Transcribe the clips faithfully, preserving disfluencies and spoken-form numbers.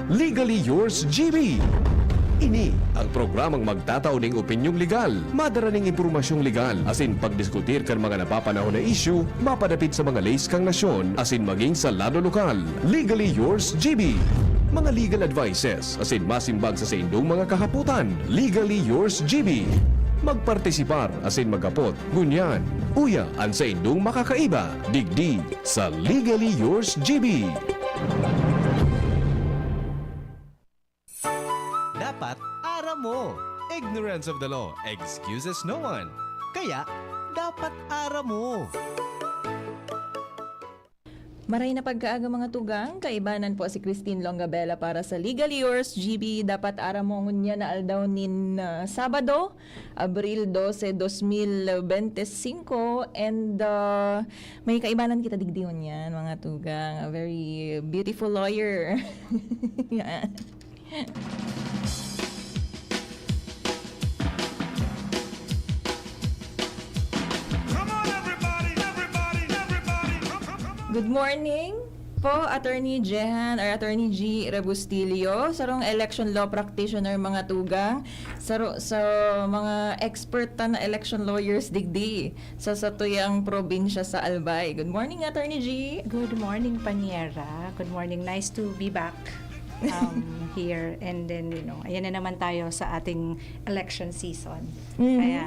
Legally Yours G B. Ini ang programang magtatao ning opinyong legal, madara ning impormasyong legal, asin pagdiskutir kan mga napapanahon na isyu mapadapit sa mga leis kan nasyon asin maging sa lado lokal. Legally Yours G B. Mga legal advices asin masimbag sa saindong mga kahapotan. Legally Yours G B. Magpartisipar asin maghapot ngunyan, uya an saindong makakaiba digdi sa Legally Yours G B. Dapat aram mo. Ignorance of the law excuses no one. Kaya, dapat aram mo. Maray na pagkaaga, mga tugang, kaibanan po si Christine Longabella para sa Legally Yours G B. Dapat aram mo ngunyan na aldaw nin, ah, Sabado, Abril dose, dos mil bente singko, and, ah, may kaibanan kita digdi ngunyan, mga tugang, a very beautiful lawyer. Yan. Good morning po, Attorney Jehan or Attorney G Rebustillo, sarong election law practitioner, mga tugang, saro, sa mga expert ta na election lawyers digdi sa satuyang probinsya sa Albay. Good morning, Attorney G. Good morning, Paniera. Good morning. Nice to be back, um, here. And then, you know, ayan na naman tayo sa ating election season. Mhm. Kaya,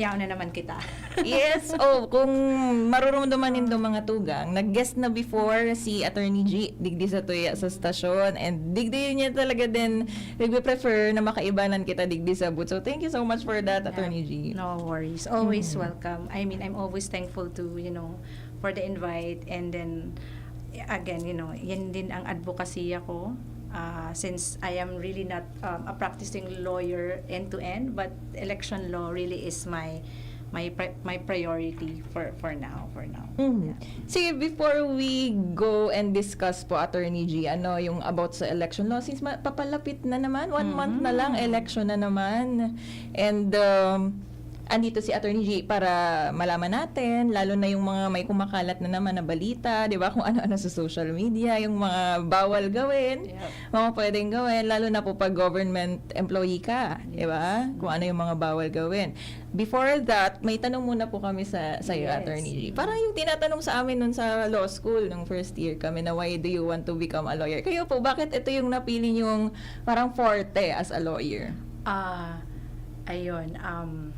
yaon na naman kita. Yes. Oh, kung marurumduman nindo, mga tugang, nag-guest na before si Attorney G digdi sa tuya sa stasyon. And digdi niya talaga din nagpe-prefer na makaibanan kita digdi sa booth. So, thank you so much for that, Yeah. Attorney G. No worries. Always Mm. welcome. I mean, I'm always thankful to, you know, for the invite. And then, again, you know, yan din ang advocacy ako. Ah, since I am really not, um, a practicing lawyer end to end, but election law really is my, my pri-, my priority for, for now, for now. Mhm. Yeah. Sige, before we go and discuss po, Attorney G, ano yung about sa election law? Since ma-, papalapit na naman, one month na lang, Mhm. election na naman. And, um, andito si Attorney G para malaman natin, lalo na yung mga may kumakalat na naman na balita, di ba? Kung ano-ano sa social media, yung mga bawal gawin, Yep. mga pwedeng gawin, lalo na po pag government employee ka, di ba? Yes. Kung ano yung mga bawal gawin. Before that, may tanong muna po kami sa, sa iyo, Yes. Attorney G. Parang yung tinatanong sa amin nun sa law school, nung first year kami, na, "Why do you want to become a lawyer?" Kayo po, bakit ito yung napili niyong parang forte as a lawyer? Ah, ayun, um,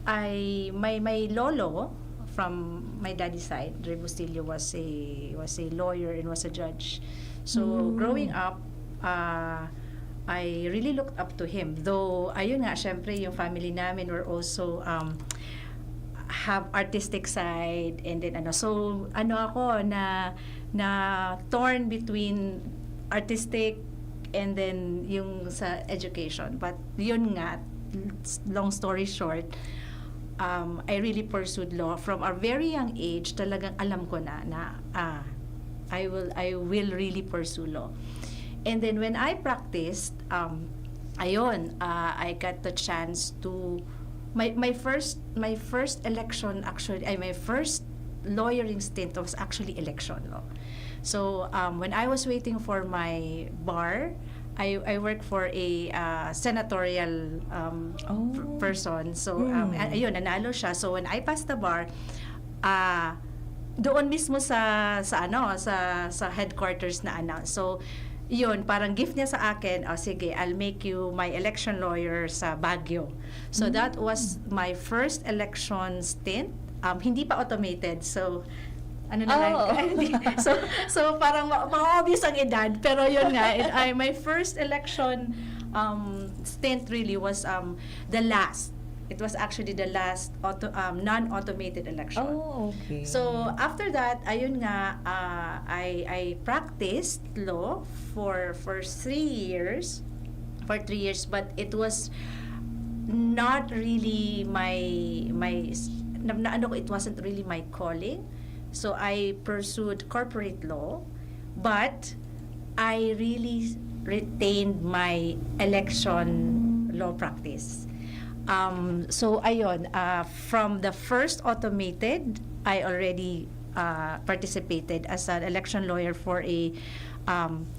I, my, my lolo from my daddy's side, Rebustillo, was a, was a lawyer and was a judge. So, Mm. growing up, ah, I really looked up to him. Though, ayun nga, syempre, yung family namin were also, um, have artistic side, and then, ano, so, ano ako, na, na torn between artistic and then yung sa education. But yun nga, long story short, um, I really pursued law from a very young age. Talagang alam ko na, na, ah, I will, I will really pursue law. And then when I practiced, um, ayun, ah, I got the chance to, my, my first, my first election, actually, ay, my first lawyering stint was actually election law. So, um, when I was waiting for my bar, I, I work for a, uh, senatorial, um, Oh. per-, person. So, um, Mm. a-, ayun, nanalo siya. So, when I passed the bar, ah, doon mismo sa, sa ano, sa, sa headquarters na-announce. So, yun, parang gift niya sa akin, "Oh, sige, I'll make you my election lawyer sa Baguio." So, that was Mm. my first election stint. Um, hindi pa automated. So, ano na lang. Oh. Hindi. So, so, parang ma-, ma-obvious ang edad. Pero yun nga, it, ay, my first election, um, stint really was, um, the last. It was actually the last auto-, um, non-automated election. Oh, okay. So, after that, ayun nga, ah, I, I practiced law for, for three years. For three years, but it was not really my, my s-, na, na ano ko, it wasn't really my calling. So, I pursued corporate law, but I really retained my election law practice. Um, so, ayun, uh, from the first automated, I already, uh, participated as an election lawyer for a, um,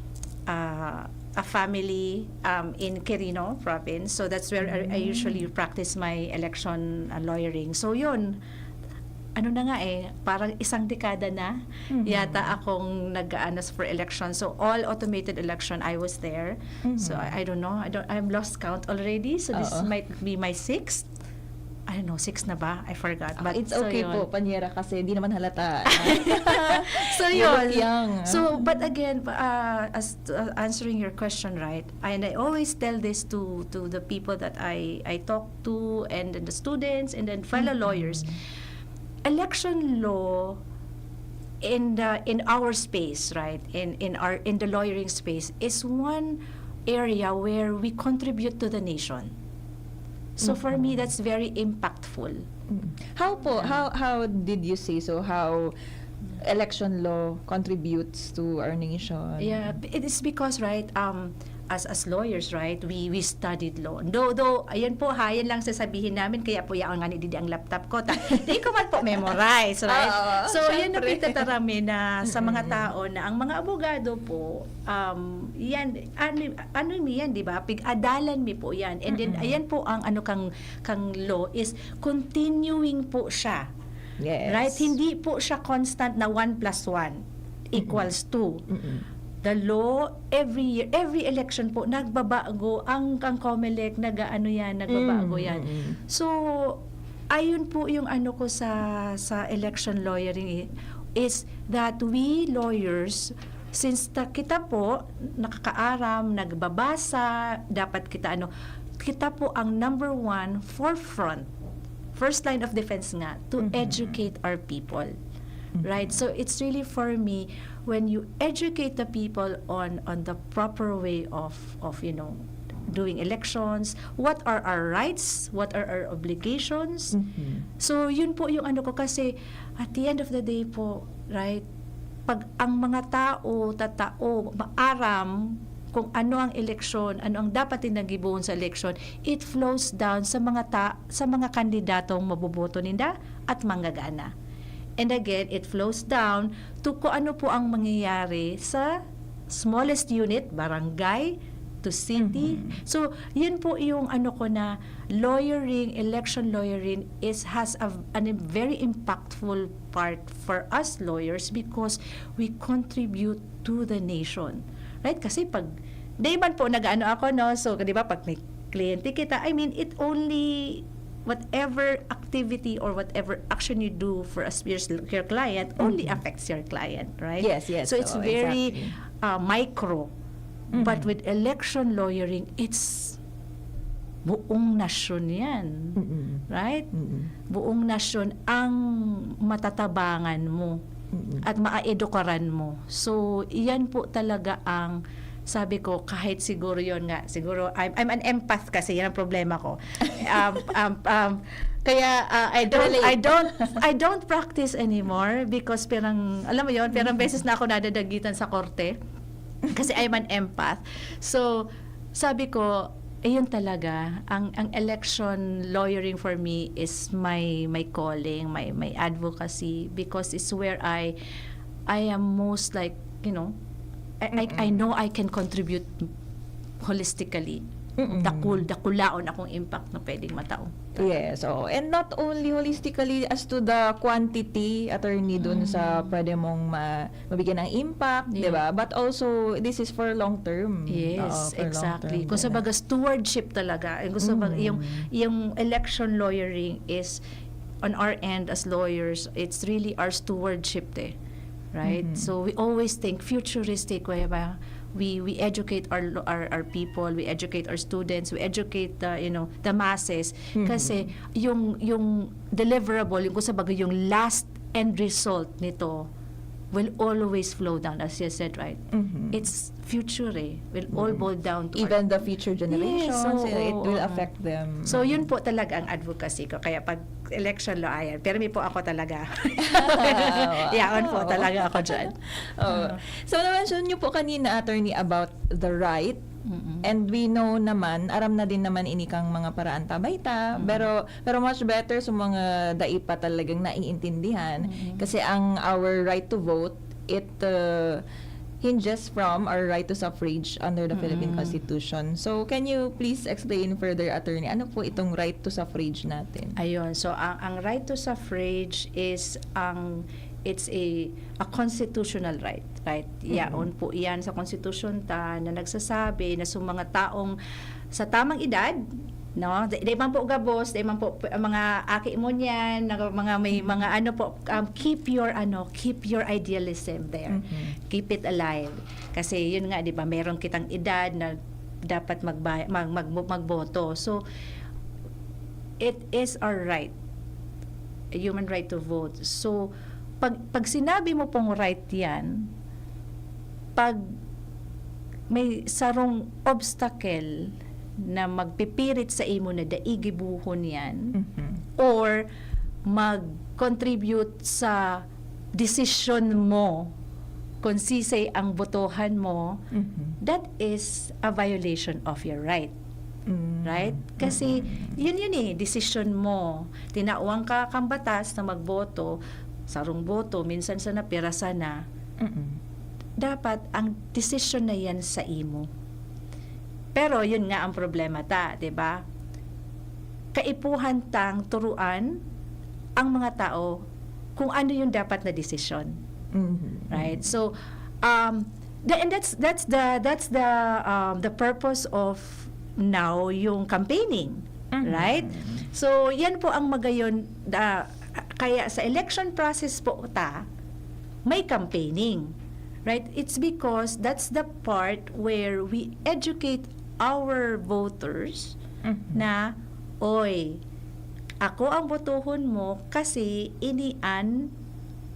uh, a family um, in Quirino province. So that's where I, I usually practice my election uh, lawyering. So yun, ano na nga eh, parang isang dekada na Mhm. yata akong nag-aanos for election. So all automated election, I was there. So Mhm. I, I don't know, I don't, I'm lost count already. So this Oo. might be my sixth. I don't know, six na ba? I forgot. Ah, But it's so okay yun. po, panyera kasi di naman halata. So You yun. look young. So but again, uh, as uh, answering your question, right? And I always tell this to to the people that I I talk to, and then the students, and then fellow lawyers. Election law in the in our space, right? In in our in the lawyering space is one area where we contribute to the nation. So for me, that's very impactful. Mm. How po? How how did you say so? How election law contributes to our nation? Yeah, it is because, right, um, as as lawyers, right, we we studied law. Though, though ayan po ha, yan lang sasabihin namin, kaya po yan nga ni Didi ang laptop ko. Ta, di ko man po memorize, right? Oo, So, yan ang syempre. pitatarami na sa mga tao na ang mga abogado po, um, yan, ano, ano mi yan, di ba? Pig-adalan mi po yan. And then, ayan po ang ano kang, kang law is continuing po siya. Yes. Right? Hindi po siya constant na one plus one equals two. Mm-mm. The law, every year, every election po, nagbabago ang, ang COMELEC, nag-ano yan, nagbabago Mm, yan. mm. So, ayun po yung ano ko sa sa election lawyering eh, is that we lawyers, since ta, kita po nakakaaram, nagbabasa, dapat kita ano, kita po ang number one forefront, first line of defense nga, to Mhm. educate our people. Right? So it's really for me, when you educate the people on on the proper way of of you know doing elections, what are our rights, what are our obligations. Mhm. So yun po yung ano ko, kasi at the end of the day po, right, pag ang mga tao tatao maaram kung ano ang eleksyon, ano ang dapat nilang gibohon sa eleksyon, it flows down sa mga ta- sa mga kandidatong maboboto ninda at manggagana. And again, it flows down to kung ano po ang mangyayari sa smallest unit, barangay to city. Mhm. So, yun po yung ano ko na lawyering, election lawyering is has a, a very impactful part for us lawyers because we contribute to the nation. Right? Kasi pag, di man po nag-ano ako, no? So, di ba, pag may kliyente kita, I mean, it only, whatever activity or whatever action you do for a, your, your client only affects your client, right? Yes, yes. So, it's Oo, very exactly. uh, micro. But Mhm. with election lawyering, it's buong nasyon yan. Mm-mm. Right? Mm-mm. Buong nasyon ang matatabangan mo Mm-mm. at maaedukaran mo. So, iyan po talaga ang sabi ko, kahit siguro yon nga, siguro, I'm, I'm an empath kasi, yan ang problema ko. Um, um, um, kaya uh, I don't, Relate. I don't, I don't practice anymore because parang, alam mo yon, parang beses na ako nadadagitan sa korte kasi I'm an empath. So, sabi ko, ayun talaga, ang ang election lawyering for me is my my calling, my my advocacy, because it's where I I am most like, you know, I I, I know I can contribute holistically. Mm-mm. Dakul dakulaon akong impact na pwedeng matao. Yes, oo. And not only holistically as to the quantity, attorney, dun sa pwede mong ma- mabigyan ng impact, Yeah. di ba? But also, this is for long term. Yes, Oo, for long exactly. term Kung sa din. baga stewardship talaga, eh, kung sa baga, Mm. yung yung election lawyering is on our end as lawyers, it's really our stewardship eh. Right? Mhm. So we always think futuristic, kaya ba? We we educate our lo- our our people, we educate our students, we educate the, you know, the masses, Mhm. kasi yung yung deliverable, yung kung sa baga, yung last end result nito will always flow down, as you said, right? Mhm. It's future eh. Will all boil down to our Even the future generations, Yes, oo, eh, it will oo. Affect them. So, yun po talaga ang advocacy ko. Kaya pag election law, ayan. Pero may po ako talaga. Yaon po talaga ako dyan. Oo. So, na-mention nyo po kanina, attorney, about the right. Mm-mm. And we know naman, aram na din naman ini kang mga paraan ta, baita, pero pero much better sa mga dai pa talagang naiintindihan. Mm-mm. Kasi ang our right to vote, it uh, hinges from our right to suffrage under the Philippine Mm. Constitution. So, can you please explain further, Attorney? Ano po itong right to suffrage natin? Ayun. So, ang, ang right to suffrage is ang, it's a, a constitutional right, right? Yaon po yan sa konstitusyon ta na nagsasabi na sa mga taong sa tamang edad, no? Di, di man po gabos, di man po p-, mga aki mo niyan, na mga may mga ano po, um, keep your, ano, keep your idealism there. Mhm. Keep it alive. Kasi yun nga, di ba, meron kitang edad na dapat magba-, mag-, mag-, magboto. So, it is our right, a human right to vote. So, pag, pag sinabi mo pong right yan, pag may sarong obstacle na magpipirit sa imo na dai gibohon yan, Mhm. or mag-contribute sa desisyon mo kung sisay ang botohan mo, Mhm. that is a violation of your right. Mm. Right? Kasi Mm. yun yun eh, desisyon mo. Tinawan ka kang batas na magboto, sarong boto, minsan sana pira sana. Mm. Dapat ang desisyon na yan sa imo. Pero yun nga ang problema ta, 'di ba? Kaipuhan tang turuan ang mga tao kung ano yung dapat na desisyon. Mhm. Right? So, um, the, and that's, that's the, that's the, um, the purpose of now yung campaigning. Mhm. Right? So, yan po ang magayon, ah, kaya sa election process po ta, may campaigning. Right? It's because that's the part where we educate our voters Mhm. na, "Oy, ako ang botohon mo kasi ini an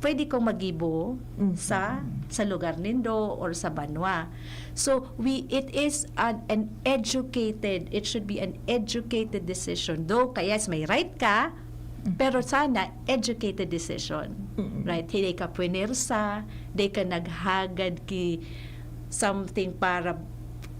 pwede kong magibo Mhm. sa, sa lugar nindo or sa banwa." So, we, it is an, an educated, it should be an educated decision. Though, kayas may right ka, Mhm. pero sana educated decision. Mm. Right? Hindi ka pwinersa, di ka naghagad ki something para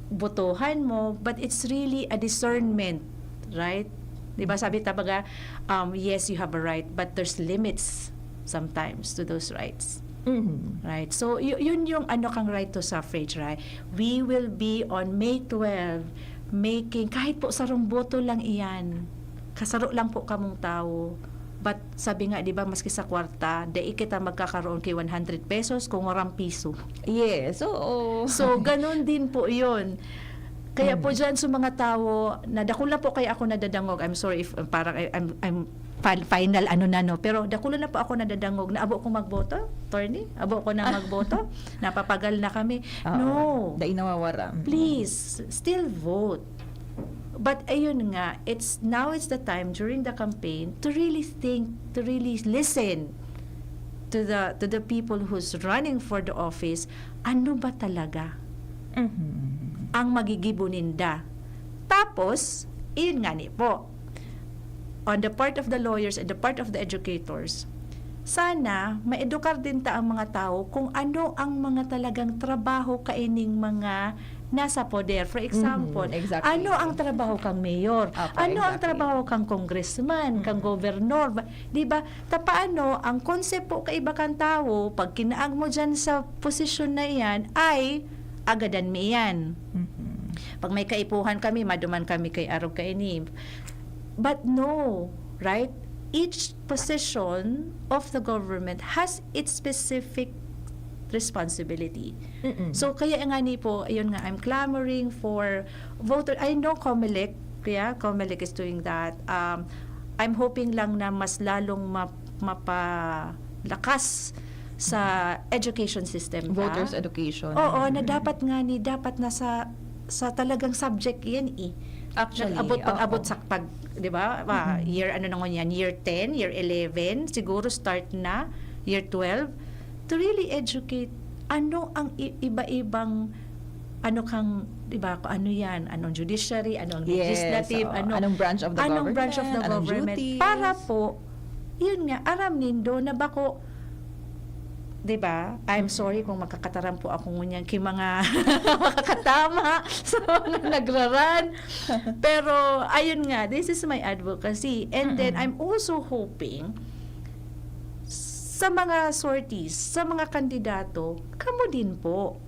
botohan mo, but it's really a discernment, right? Di ba sabi ta baga, um, yes, you have a right, but there's limits sometimes to those rights. Mhm. Right? So, y- yun yung ano kang right to suffrage, right? We will be on May twelve, making, kahit po sarong boto lang iyan, kasaro lang po kamong tawo. But sabi nga, di ba, maski sa kwarta, dai kita magkakaroon kay one hundred pesos kung walang piso. Yes, oo. So, ganun din po yun. Kaya po dyan sa mga tao, na dakula po kaya ako nadadangog, I'm sorry if um, parang I- I'm, I'm fal- final ano na, no, pero dakula na po ako nadadangog na abo ko magboto, attorney, abo ko na magboto, napapagal na kami. Oo. No. Dai nawawara. Please, still vote. But ayun nga, it's now it's the time during the campaign to really think, to really listen to the to the people who's running for the office. Ano ba talaga Mhm. ang magigibo ninda? Tapos, iyon nga ni po, on the part of the lawyers and the part of the educators, sana maedukar din ta ang mga tao kung ano ang mga talagang trabaho kaining mga nasa poder. For example, Mhm, exactly. Ano ang trabaho kang mayor? Apa, Ano ang exactly. Trabaho kang congressman, kang Mhm. governor? Ba- Di ba? Ta paano ang konsep po kaiba kan tawo, pag kinaag mo dyan sa posisyon na iyan, ay agadan mi iyan. Mhm. Pag may kaipuhan kami, maduman kami kay arog kaini. But no, right? Each position of the government has its specific responsibility. Mm-mm. So, kaya nga ni po, ayun nga, I'm clamoring for voter. I know Comelec, yeah, Comelec is doing that. Um, I'm hoping lang na mas lalong ma- mapalakas sa education system ta. Voters education. Oo, na Mm. Dapat nga ni, dapat nasa sa talagang subject yan eh. Actually, Nag-abot, pag-abot oo. Sa pag, di ba? Ah, Mm-mm. Year ano na ngon yan? Year ten, year eleven, siguro start na, year twelve, to really educate ano ang i- iba-ibang ano kang, di ba, kung ano yan, anong judiciary, anong Yes, legislative, oo. ano, Anong branch of the anong government, branch of the anong government. duties. Para po, yun nga, aram nindo na bako, di ba? I'm sorry kung makakataram po ako ngunyan kay mga makakatama sa mga nagraran. Pero, ayun nga, this is my advocacy. And then, Mm-mm. I'm also hoping sa mga sorties, sa mga kandidato, kamo din po.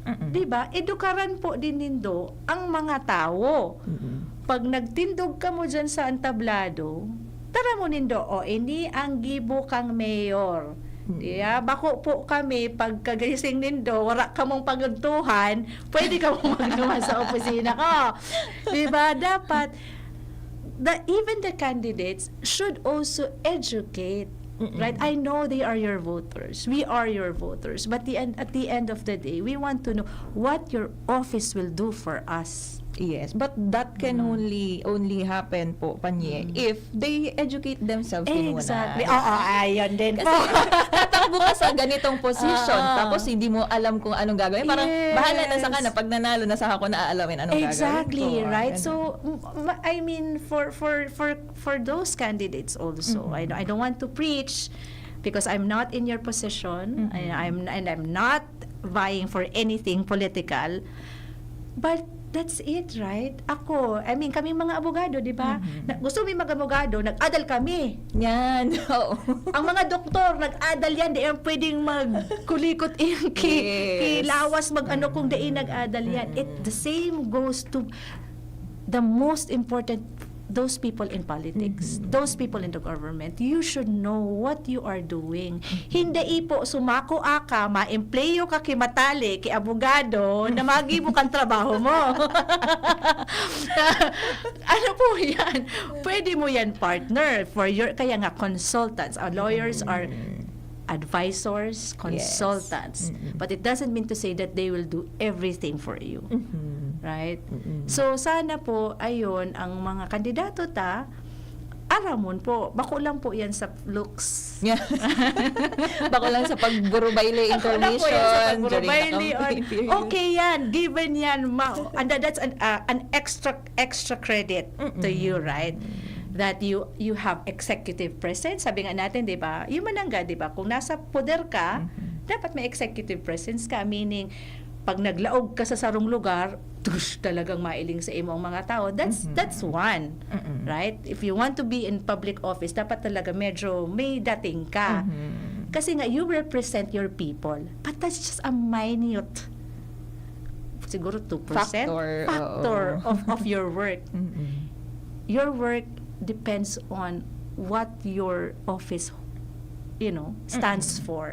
Mm-mm. Di ba? Edukaran po din nindo ang mga tawo. Mm-mm. Pag nagtindog kamo dyan sa entablado, tara mo nindo, "O, ini ang gibo kang mayor." Mm. Di ba? Bako po kami, pagkagising nindo, wala kamong pagudtuhan, pwede kamo magduman sa opisina ko. Di ba? Dapat, the, even the candidates should also educate, Mm-mm. right? I know they are your voters. We are your voters. But the end, at the end of the day, we want to know what your office will do for us. Yes, but that can Mm. only, only happen po, Panye, Mm. if they educate themselves din muna. Exactly. Oo, ayun din Kasi po. tatakbo ka sa ganitong position, Oo. tapos hindi mo alam kung anong gagawin. Parang, Yes. "Bahala na sa ka na, pag nanalo na sa ako na aalamin anong gagawin Exactly, ko." right? Ganun. So, m-, ma-, I mean, for, for, for, for those candidates also, Mm-mm. I don't, I don't want to preach because I'm not in your position. Mm-mm. I, I'm, and I'm not vying for anything political. But that's it, right? Ako, I mean, kaming mga abogado, di ba? Mm-hmm. Na, gusto mi mag-abogado, nag-adal kami. Yan, oo. Ang mga doktor, nag-adal yan, di yan pwedeng magkulikot yung ki-, Yes. kilawas, mag-ano kung di Mm-hmm. nag-adal yan. It, Mm-hmm. the same goes to the most important, those people in politics, Mm-hmm. those people in the government. You should know what you are doing. Hindi ipo sumako aka, maempleyo ka ki Matali, ki abogado, na magibo kang trabaho mo. Ano po yan? Pwede mo yan, partner, for your, kaya nga, consultants. Our lawyers are Mm. advisors, Yes. consultants. Mm-mm. But it doesn't mean to say that they will do everything for you. Mm-hmm. Right? Mm-mm. So, sana po, ayun, ang mga kandidato ta, aramon po. Bako lang po yan sa looks. Yeah. Bako lang sa pagburubayle Bako lang po yan sa intermission during the pagburubayle or, campaign period. okay yan, given yan. Ma-, and that, that's an, uh, an extra, extra credit to Mm-mm. you, right? That you, you have executive presence. Sabi nga natin, di ba? Yung manangga, di ba? Kung nasa poder ka, Mm-hmm. dapat may executive presence ka. Meaning, pag naglaog ka sa sarong lugar, tush, talagang mailing sa imo ang mga tao. That's, Mm-hmm. that's one, Mm-mm. right? If you want to be in public office, dapat talaga medyo may dating ka. Mm-hmm. Kasi nga, you represent your people. But that's just a minute, siguro two percent Factor, factor oo. of, of your work. Mm-mm. Your work depends on what your office, you know, stands Mm-mm. for.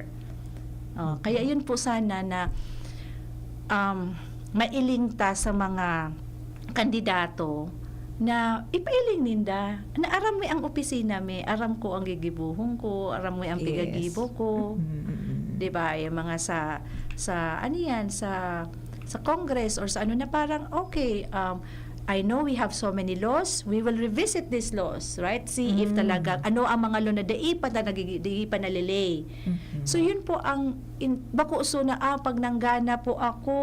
Oh, kaya yun po sana na, um, mailing ta sa mga kandidato na ipailing ninda na aram mi ang opisina mi, aram ko ang gigibohon ko, aram mi ang Yes. pigagibo ko. Mm-mm, mm-mm. Di ba? Yung mga sa, sa, ano yan, sa, sa Congress or sa ano na parang, okay, um, I know we have so many laws, we will revisit these laws, right? See if Mm. talagang ano ang mga law na dai pa na nagigi-, dai pa nalilay. Mm-mm. So, yun po ang in-, bako so na, ah, pag nanggana po ako,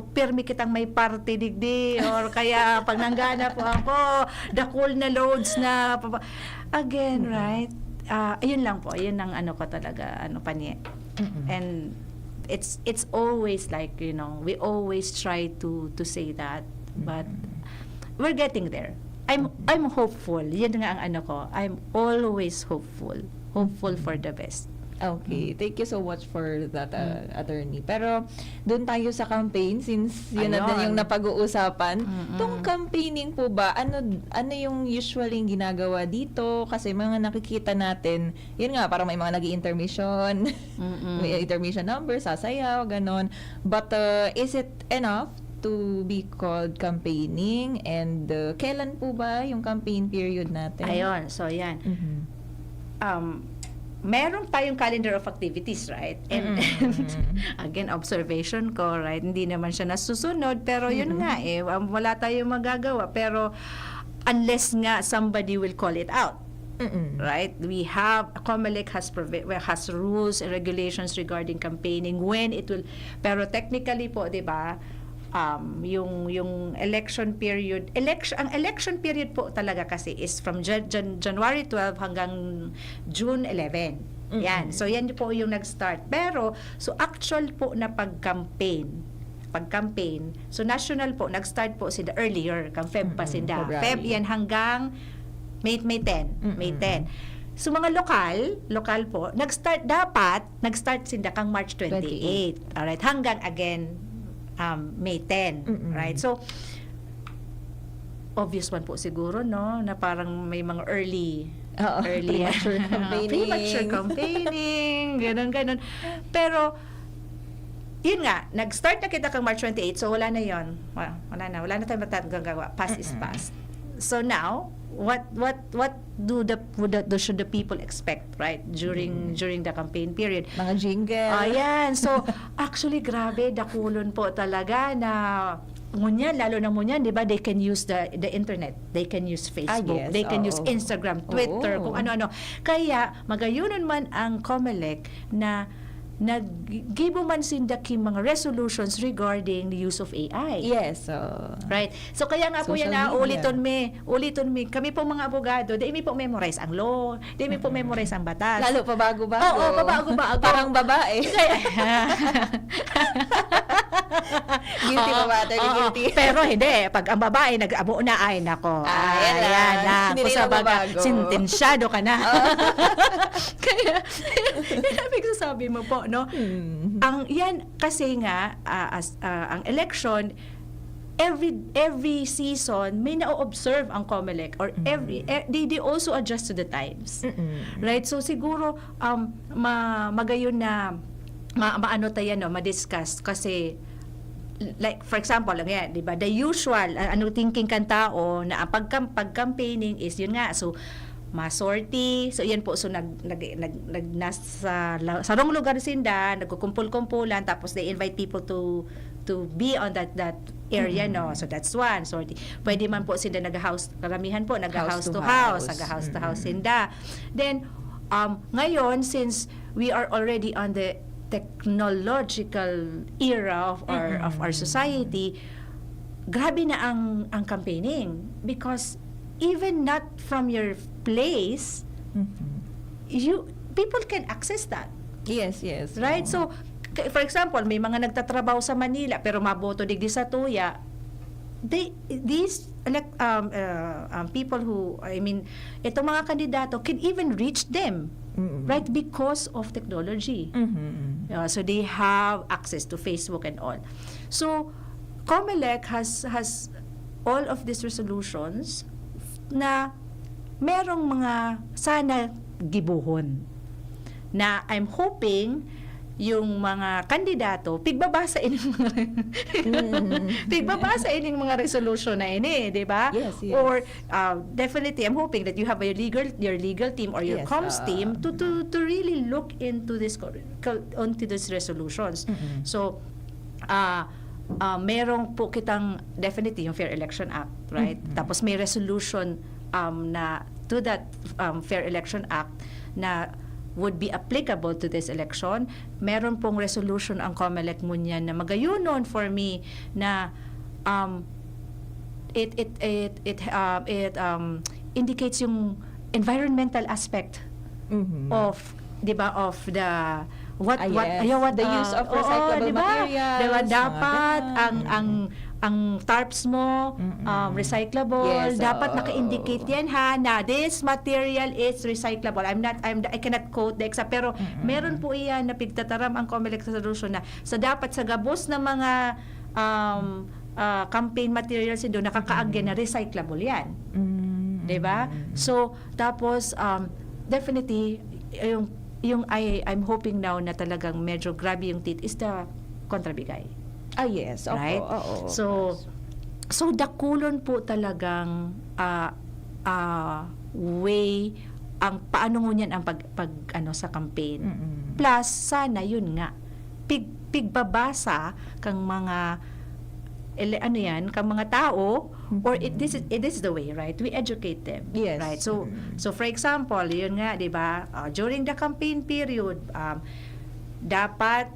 pirmi kitang may party digdi, or kaya pag nanggana po ako, dakul na loads na papa-, again, Mm-mm. right? Ah, ayun lang po, yun ang ano ko talaga, ano, Panye. Mm-mm. And it's, it's always like, you know, we always try to, to say that, but Mm-mm. we're getting there. I'm, Mm-mm. I'm hopeful. Yan nga ang ano ko. I'm always hopeful. Hopeful for Mm-mm. the best. Okay, Mm. thank you so much for that, uh, Mm. attorney. Pero doon tayo sa campaign, since yun na din Ayun. yung napag-uusapan. Mm-mm. Tong campaigning po ba, ano, ano yung usually yung ginagawa dito? Kasi mga nakikita natin, yun nga, parang may mga nag-i-intermission. Mm-mm. May intermission number, sasayaw, ganon. But, uh, is it enough to be called campaigning? And, uh, kailan po ba yung campaign period natin? Ayun, so yan. Mhm. Um, meron tayong calendar of activities, right? And, Mm-mm. and again, observation ko, right? Hindi naman siya nasusunod, pero yun Mm-mm. nga eh, um, wala tayong magagawa. Pero unless nga somebody will call it out, Mm-mm. right? We have, COMELEC has provi-, well, has rules and regulations regarding campaigning, when it will, pero technically po, di ba, um, yung, yung election period, election, ang election period po talaga kasi is from Jan-, Jan-, January twelve hanggang June eleven. Yan. Mm-mm. So, yan po yung nag-start. Pero, so, actual po na pag-campaign, pag-campaign, so, national po, nag-start po sinda earlier, kang Feb pa Mm-mm, sinda. February. Feb yan hanggang May, May ten. May Mm-mm. ten. So, mga lokal, lokal po, nag-start dapat, nag-start sinda kang March twenty-eight. Twenty-eight. Alright, hanggang again, um, May ten, Mm-mm. right? So, obvious man po siguro, no, na parang may mga early, Oo, early, premature campaigning. premature campaigning, ganun, ganun. Pero, yun nga, nag-start na kita kang March twenty-eight, so wala na yon. Wa- Wala na, wala na tayong magagawa. Past is Mm-mm. past. So now, what what what do the, do, do should the people expect, right, during Mm. during the campaign period? Mga jingle. Ayan. So, actually, grabe, dakulon po talaga na ngunyan, lalo na ngunyan, di ba, they can use the the internet. They can use Facebook. Ah, yes, They can use oo. Instagram, Twitter, Oo. kung ano-ano. Kaya, magayunon man ang Comelec na naggibo man sinda ki mga resolutions regarding the use of A I. Yes, oo. Right. So, kaya nga po Social yan, ah, media. uliton mi, uliton mi. Kami po mga abogado, di mi po memorize ang law, di mi po memorize ang batas. Lalo pabago-bago. Oo, pabago-bago. Parang babae. Kaya, Guilty Oo, ba ba? Attorney, oo. Guilty? Pero hindi, pag ang babae nag-abo na, ay nako. Ah, yan Ayan lang. na. Hindi Kung na sa baga, mabago. sentensyado ka na. Oo. Kaya, yan ang pinagsasabi mo po, no? Hmm. Ang, yan, kasi nga, ah, as, ah, ang election, every every season, may na-observe ang Comelec or every, Mm. eh, they, they also adjust to the times. Mm-mm. Right? So, siguro, um, ma, magayon na ma, maano tayo, no, ma-discuss kasi like, for example, lang yan, di ba? The usual, ah, ano thinking kan tao na ang pagkam, pag-campaigning is yun nga. So, masorti. So, yan po. So, nag, nag, nag, nag, nasa la, sarong lugar sinda, nagkukumpul-kumpulan, tapos they invite people to to be on that that area, no? So, that's one. Sorti. Pwede man po sinda nag-house, karamihan po, nag-house House to to house, house. Nag-house to house Mm-mm. sinda. Then, um, ngayon, since we are already on the technological era of our of our Mm-mm. society, grabe na ang ang campaigning because even not from your place, Mhm. you people can access that, Yes, yes. right? Oo. So, k- for example, may mga nagtatrabaho sa Manila pero maboto digdi sa tuya, they these elect, um, uh, um, people who, I mean, itong mga kandidato can even reach them, Mm-mm. right? Because of technology. Mhm. Uh, so they have access to Facebook and all. So, Comelec has has all of these resolutions na merong mga sana gibohon na I'm hoping yung mga kandidato pigbabasa ining mga Mm. pigbabasa ining mga resolution na ini, di ba? Yes, yes. Or uh, definitely, I'm hoping that you have your legal your legal team or your Yes, comms ah. team to to to really look into this co- co- onto these resolutions. Mm-mm. So, ah ah, merong po kitang, definitely, yung Fair Election Act, right? Mm-mm. Tapos may resolution um, na to that um, Fair Election Act na would be applicable to this election. Meron pong resolution ang Comelec ngunyan na magayunon for me na um, it it it it um, it um, indicates yung environmental aspect Mhm. of, 'di ba, of the what Ah, what yes. ayo, what The use uh, of oo, recyclable 'di ba? materials, 'Di ba, mga dapat ganun. ang Mm. ang ang tarps mo Mm-mm. um, recyclable, Yes, dapat oo. naka-indicate yan ha na this material is recyclable. I'm not I'm I cannot quote the exact, pero Mm-mm. meron po iyan na pigtataram ang Comelec sa resolution na sa dapat sa gabos na mga um, ah, campaign materials indo nakakaagyan na recyclable yan. Mm. 'Di ba? So, tapos um, definitely yung yung I I'm hoping now na talagang medyo grabe yung tit is the kontrabigay. Ah, yes. Opo, Right? Oo. So, so dakulon po talagang ah, ah, way ang paano ngunyan ang pag, pag ano sa campaign. Mm-mm. Plus, sana yun nga, pig, pigbabasa kang mga ele, ano yan, kang mga tao, or it, this is it is the way, right? We educate them, Yes. Right? So, Mm. so for example, yun nga, 'di ba? Ah, during the campaign period, um, dapat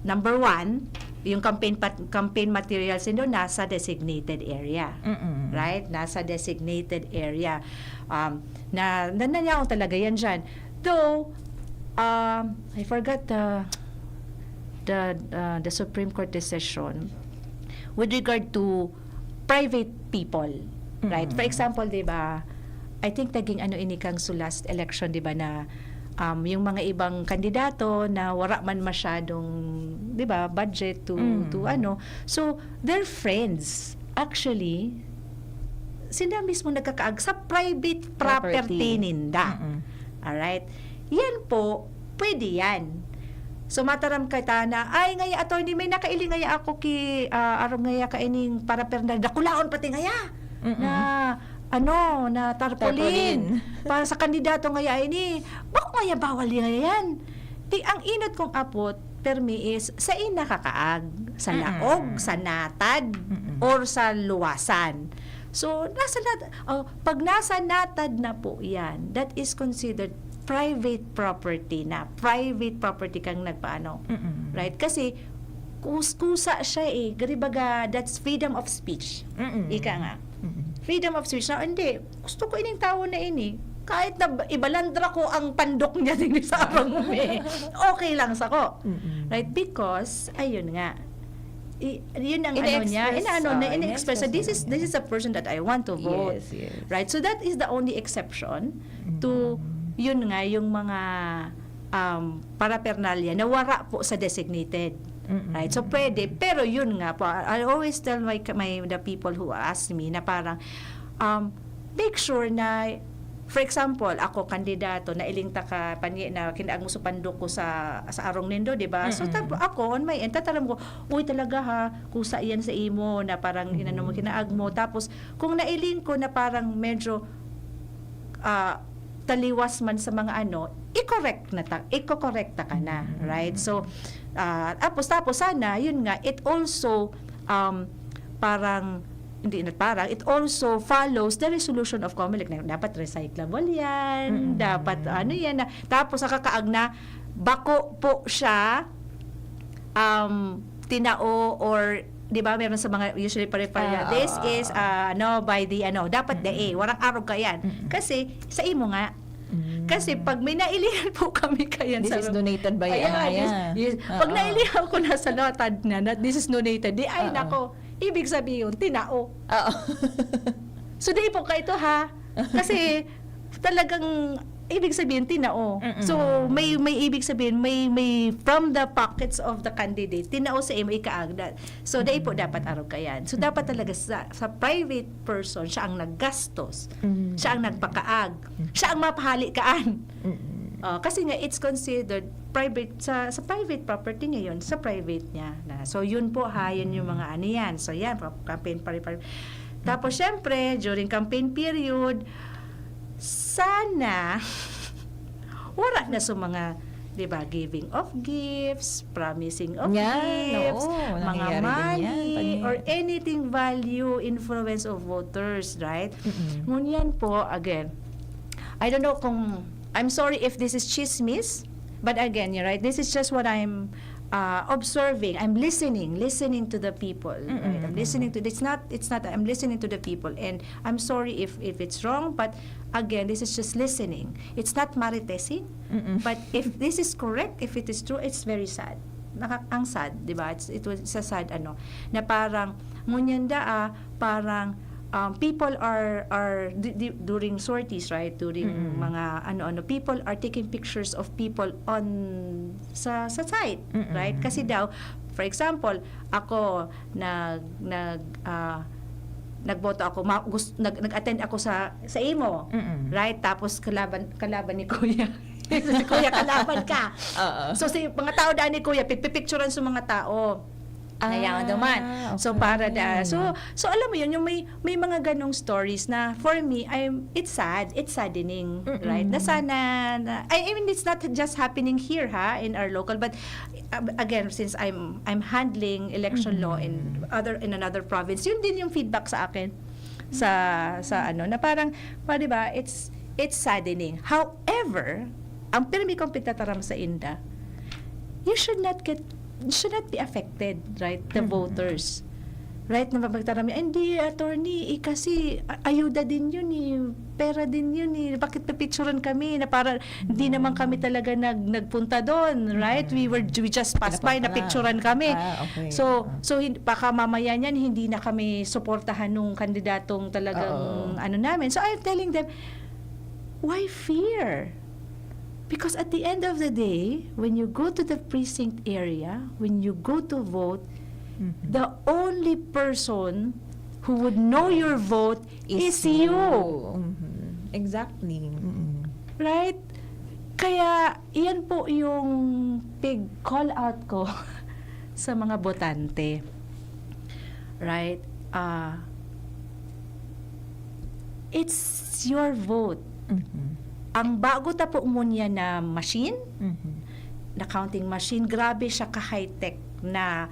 number one, yung campaign pat, campaign materials nindo nasa designated area. Mm-mm. Right? Nasa designated area. Um, na, na, nanyaon talaga yan dyan. Though, um, I forgot the the uh, the Supreme Court decision with regard to private people, right? For Mm. Example, 'di ba? I think naging ano ini kang sa last election, 'di ba, na um, yung mga ibang kandidato na wala man masyadong, di ba, budget to, Mm. to ano. So, their friends, actually, sila mismo nagkakaag sa private property, Property. ninda. Mm-mm. Alright? Yan po, pwede yan. So, mataram ka ta na, "Ay, ngaya, attorney, may nakailing ngaya ako ki, ah, arog ngaya kaining para perna, dakulaon pati ngaya." Mm-mm. Na, ano, na tarpaulin. Tarpaulin. Para sa kandidato ngaya ini. Bako ngaya bawal ngaya yan. Di, ang inot kong apot, permi is, sa ina kakaag, sa Mm-mm. laog, sa natad, Mm-mm. or sa luwasan. So, nasa nat-, oh, pag nasa natad na po yan, that is considered private property na. Private property kang nagpaano. Mm-mm. Right? Kasi, kus-, kusa siya eh. Gari baga, that's freedom of speech. Mm-mm. Ika nga. Mm-mm. Freedom of speech na, "Hindi, gusto ko ining tao na ini. Kahit na ba-, ibalandra ko ang pandok niya din sa abang mo eh. Okay lang sa ko." Mm-mm. Right? Because, ayun nga. I, yun ang ano niya, Ina-express, inaano na, ah, ina-express na, ina-express "This na is, niya. This is a person that I want to vote." Yes, yes. Right? So that is the only exception to, Mm. yun nga, yung mga um, paraphernalia na wala po sa designated. Mm-mm. Right? So pwede, pero yun nga po, I I always tell my, my, the people who ask me na parang, um, make sure na, for example, ako kandidato, nailing ta ka, panye na kinaag mo sa pandok ko sa, sa arong nindo, di ba? So, Mm-mm. tap-, ako, on my end, tataram ko, "Uy, talaga ha, kusa yan sa imo, na parang inano mo, Mm-mm. kinaag mo." Tapos, kung nailing ko na parang medyo, ah, taliwas man sa mga ano, i-correct na ta-, iko-correct ta ka na, Mm-mm. right? So, ah, tapos, tapos sana, yun nga, it also, um, parang, hindi na parang, it also follows the resolution of Comelec na dapat recyclable yan, Mm-mm. dapat ano yan. Na, tapos nakakaag na, bako po siya, um, tinao or, di ba, meron sa mga usually pare-, pare-, Ah, this oo, is, oo. ah, ano, by the, ano, dapat the A, Mm-mm. warang arog ka yan. Mm-mm. Kasi, sa imo nga. Mm. Kasi, pag may nailihan po kami kayan This sa is donated by Ayan, ano, yes, yeah. yes. Pag Oo. nailihan ko na sa notad na, na this is donated, di, ay, Oo. nako, ibig sabihin, tinao. Oo. So, di po ka ito, ha? Kasi, talagang, ibig sabihin, tinao. Mm-mm. So, may, may ibig sabihin, may, may from the pockets of the candidate, tinao sa imo, ikaagda. So, dai po dapat arog ka yan. So, dapat talaga sa, sa private person, siya ang naggastos. Mm. Siya ang nagpakaag. Siya ang mapahali kaan. Mm. Oh, kasi nga, it's considered private, sa, sa private property niya yun, sa private niya na. So, yun po ha, yun yung mga ano yan. So, yan, pa-, campaign pare-pare. Tapos, syempre, during campaign period, sana, wala na sa mga, di ba, giving of gifts, promising of Yan, gifts, oo, mga nangyayari din yan, money, pag- or anything value, influence of voters, right? Mm-mm. Ngunyan po, again, I don't know kung, I'm sorry if this is chismis, but again, you're right, this is just what I'm uh, observing. I'm listening, listening to the people, right? I'm Mm-mm. Listening to, it's not, it's not, I'm listening to the people, and I'm sorry if, if it's wrong, but again, this is just listening. It's not marites-ing, Mm-mm. but if this is correct, if it is true, it's very sad. Naka-, ang sad, di ba? It's, it was, it's a sad, ano, na parang, ngunyan da, ah, parang, um, people are, are, di, di, during sorties, right? During Mm-mm. mga, ano-ano, people are taking pictures of people on, sa, sa site, Mm-mm. right? Kasi daw, for example, ako, nag, nag, ah, nagboto ako, ma-, gus-, nag, nag-attend ako sa, sa imo, Mm-mm. right? Tapos kalaban, kalaban ni Kuya. Si Kuya, kalaban ka. Oo. So, si mga tao daan ni Kuya, pipipicturan sa mga tao. Kaya Ah, naman. So, para da, okay. So, so alam mo yun, yung may, may mga ganong stories na for me, I'm, it's sad, it's saddening, Mm-mm. right? Na sana, na, I, I mean, it's not just happening here, ha, in our local, but uh, again, since I'm, I'm handling election law in Mm-mm. other, in another province, yun din yung feedback sa akin sa, sa ano, na parang, pa, di ba, it's, it's saddening. However, ang pirmi kong pigtataram sa inda, you should not get, you should not be affected, right? The Mm-mm. Voters. Right? Na mapagtaram, "Ay, hindi, attorney, eh, kasi a-, ayuda din yun eh, pera din yun eh, bakit pipicturan kami na para hindi naman kami talaga nag-, nagpunta doon, right? We were, we just passed by, Pinapakala. Napicturan kami." Ah, okay. So, Ah. so hin-, baka mamaya niyan, hindi na kami suportahan nung kandidatong talagang Oo. ano namin. So, I'm telling them, "Why fear?" Because at the end of the day, when you go to the precinct area, when you go to vote, the only person who would know your vote is you. Mhm. Exactly. Mm-mm. Right? Kaya, iyan po yung pig-call out ko sa mga botante. Right? Ah, it's your vote. Mhm. Ang bago ta po ngunyan na machine, Mhm. na counting machine, grabe siya ka-high-tech na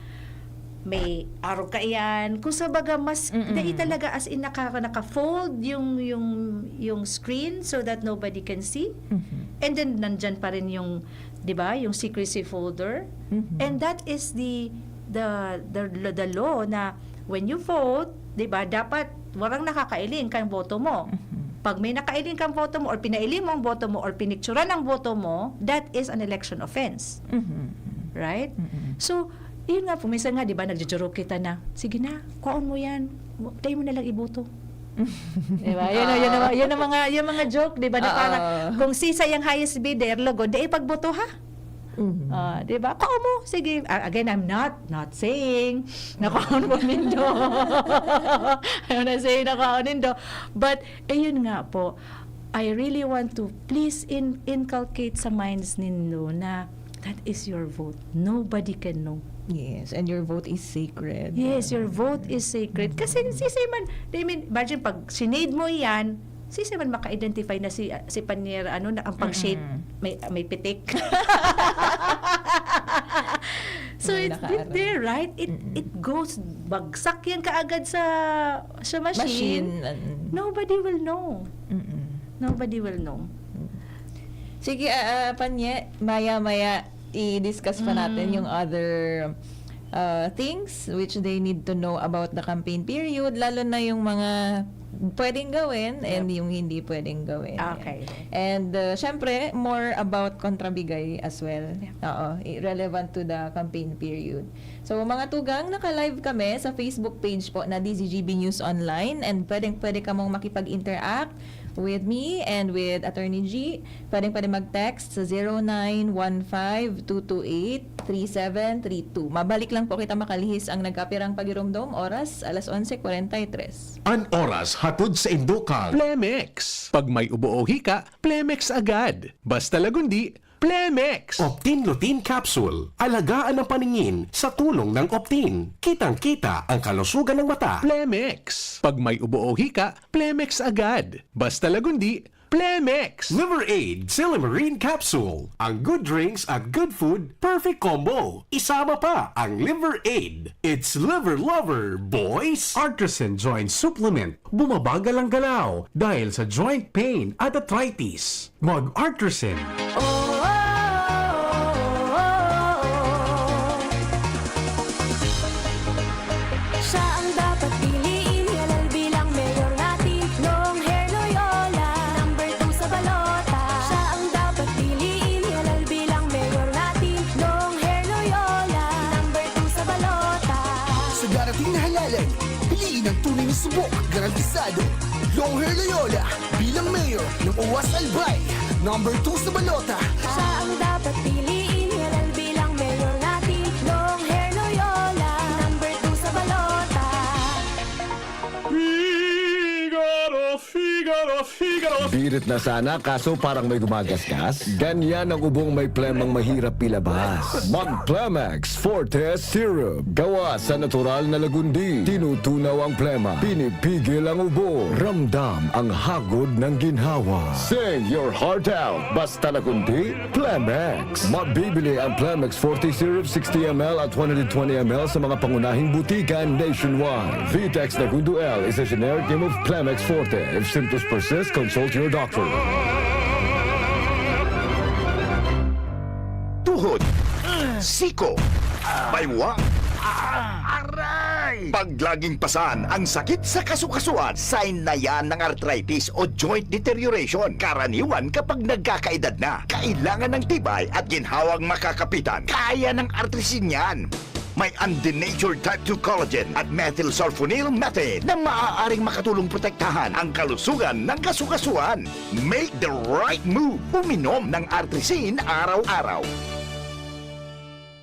may arog kaiyan. Kung sa baga, mas, Mm-mm. dai talaga as in naka, naka-fold yung, yung, yung screen so that nobody can see. Mhm. And then, nandyan pa rin yung, di ba, yung secrecy folder. Mhm. And that is the, the, the, the law na when you vote, di ba, dapat warang nakakailing kan boto mo. Mhm. Pag may nakailing kang boto mo or pinailing mo ang boto mo or pinicturan ang boto mo, that is an election offense. Mhm. Right? Mm-mm. So, yun nga po, minsan nga, di ba, nagjo-joke kita na, "Sige na, kwaon mo yan. Dai mo na lang iboto." Di ba? Yan, yan, yan, yan ang mga, yung mga joke, di ba? Na Oo. parang, kung sisay ang highest bidder, logod, di ipagboto ha? Mhm. Ah, di ba? Kwaon mo, sige. Ah, again, I'm not, not saying na kwaon mo nindo. I'm not saying na kwaon nindo. But, ayun nga po, I really want to please in, inculcate sa minds nindo na that is your vote. Nobody can know. Yes, and your vote is sacred. Yes, your vote is sacred. Kasi sisay man, I mean, imagine pag sinade mo yan, sisay man maka-identify na si, si Panier, ano, na ang pag-shade, Mm-mm. may, may pitik. So, May it's nakaarang. there, right? It, Mm-mm. it goes, bagsak yan kaagad sa, sa machine. Machine. Mm-mm. Nobody will know. Mm-mm. Nobody will know. Sige, ah, ah, Panye, maya-maya i-discuss pa natin Mm. yung other uh, things which they need to know about the campaign period, lalo na yung mga pwedeng gawin and Yep. yung hindi pwedeng gawin. Okay. And uh, syempre, more about kontrabigay as well. Yep. Oo, i- relevant to the campaign period. So, mga tugang, naka-live kami sa Facebook page po na D Z G B News Online, and pwedeng-pwede kamong makipag-interact with me and with Attorney G. Pwedeng-pwede mag-text sa zero nine one five two two eight three seven three two. Mabalik lang po kita makalihis ang nagkapirang pagiromdom, oras alas onse kwarenta y tres. An oras hatod sa indo kan Plemex. Pag may ubo o hika, Plemex agad. Basta lagundi, Plemex. Optin Lutein Capsule. Alagaan ang paningin sa tulong ng Optin. Kitang-kita ang kalusugan ng mata. Plemex. Pag may ubo o hika, Plemex agad. Basta lagundi, Plemex. Liver Aid Silymarin Capsule. Ang good drinks at good food, perfect combo. Isama pa ang Liver Aid. It's Liver Lover, boys! Artisan Joint Supplement. Bumabagal ang galaw dahil sa joint pain at arthritis. Mag-Artisan. Siya ang dapat piliin, halal bilang mayor natin. Long hair Loyola, number two sa balota. Siya ang dapat piliin, halal bilang mayor natin. Long hair Loyola, number two sa balota. Sa darating na halalan, piliin ang tunay na subok, garantisado. Long hair Loyola, bilang mayor ng Oas Albay, number two sa balota. Siya ang dapat piliin, halal bilang mayor natin. Long hair Loyola, number two sa balota. Figaro, Figaro, Figaro. Birit na sana, kaso parang may gumagasgas. Ganyan ang ubong may plemang mahirap ilabas. Mag-Plemex Forte Syrup. Gawa sa natural na lagundi. Tinutunaw ang plema. Pinipigil ang ubo. Ramdam ang hagod ng ginhawa. Sing your heart out. Basta lagundi, Plemex. Mabibili ang Plemex Forte Syrup sixty M L at one hundred twenty M L sa mga pangunahing butika nationwide. Vitex Nagundo L is a generic name of Plemex Forte. If symptoms persist, consult your doctor. Tuhod, siko, baywa, aray! Pag laging pasan ang sakit sa kasukasuan, sign na yan ng arthritis o joint deterioration. Karaniwan kapag nagkakaedad na, kailangan ng tibay at ginhawang makakapitan. Kaya ng Artrisin yan. May undenatured type two collagen at methylsulfonyl methane na maaaring makatulong protektahan ang kalusugan ng kasukasuan. Make the right move. Uminom ng Artrisin araw-araw.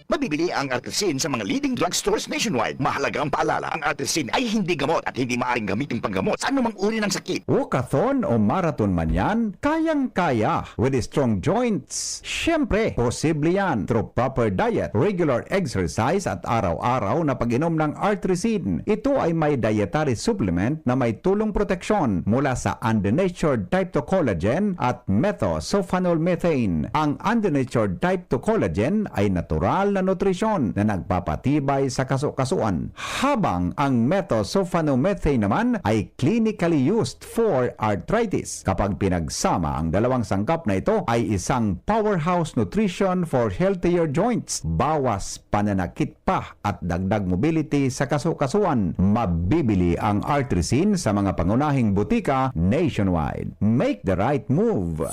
Mabibili ang Artrisin sa mga leading drugstores nationwide. Mahalagang paalala, ang Artrisin ay hindi gamot at hindi maaaring gamitin panggamot sa anumang uri ng sakit. Walkathon o marathon man yan, kayang-kaya with strong joints. Siyempre, posible yan through proper diet, regular exercise at araw-araw na pag-inom ng Artrisin. Ito ay may dietary supplement na may tulong proteksyon mula sa undenatured type two collagen at methylsulfonyl methane. Ang undenatured type two collagen ay natural na nutrisyon na nagpapatibay sa kasukasuan, habang ang methylsulfonyl methane naman ay clinically used for arthritis. Kapag pinagsama, ang dalawang sangkap na ito ay isang powerhouse nutrition for healthier joints. Bawas pananakit pa at dagdag mobility sa kasukasuan. Mabibili ang Artrisin sa mga pangunahing butika nationwide. Make the right move!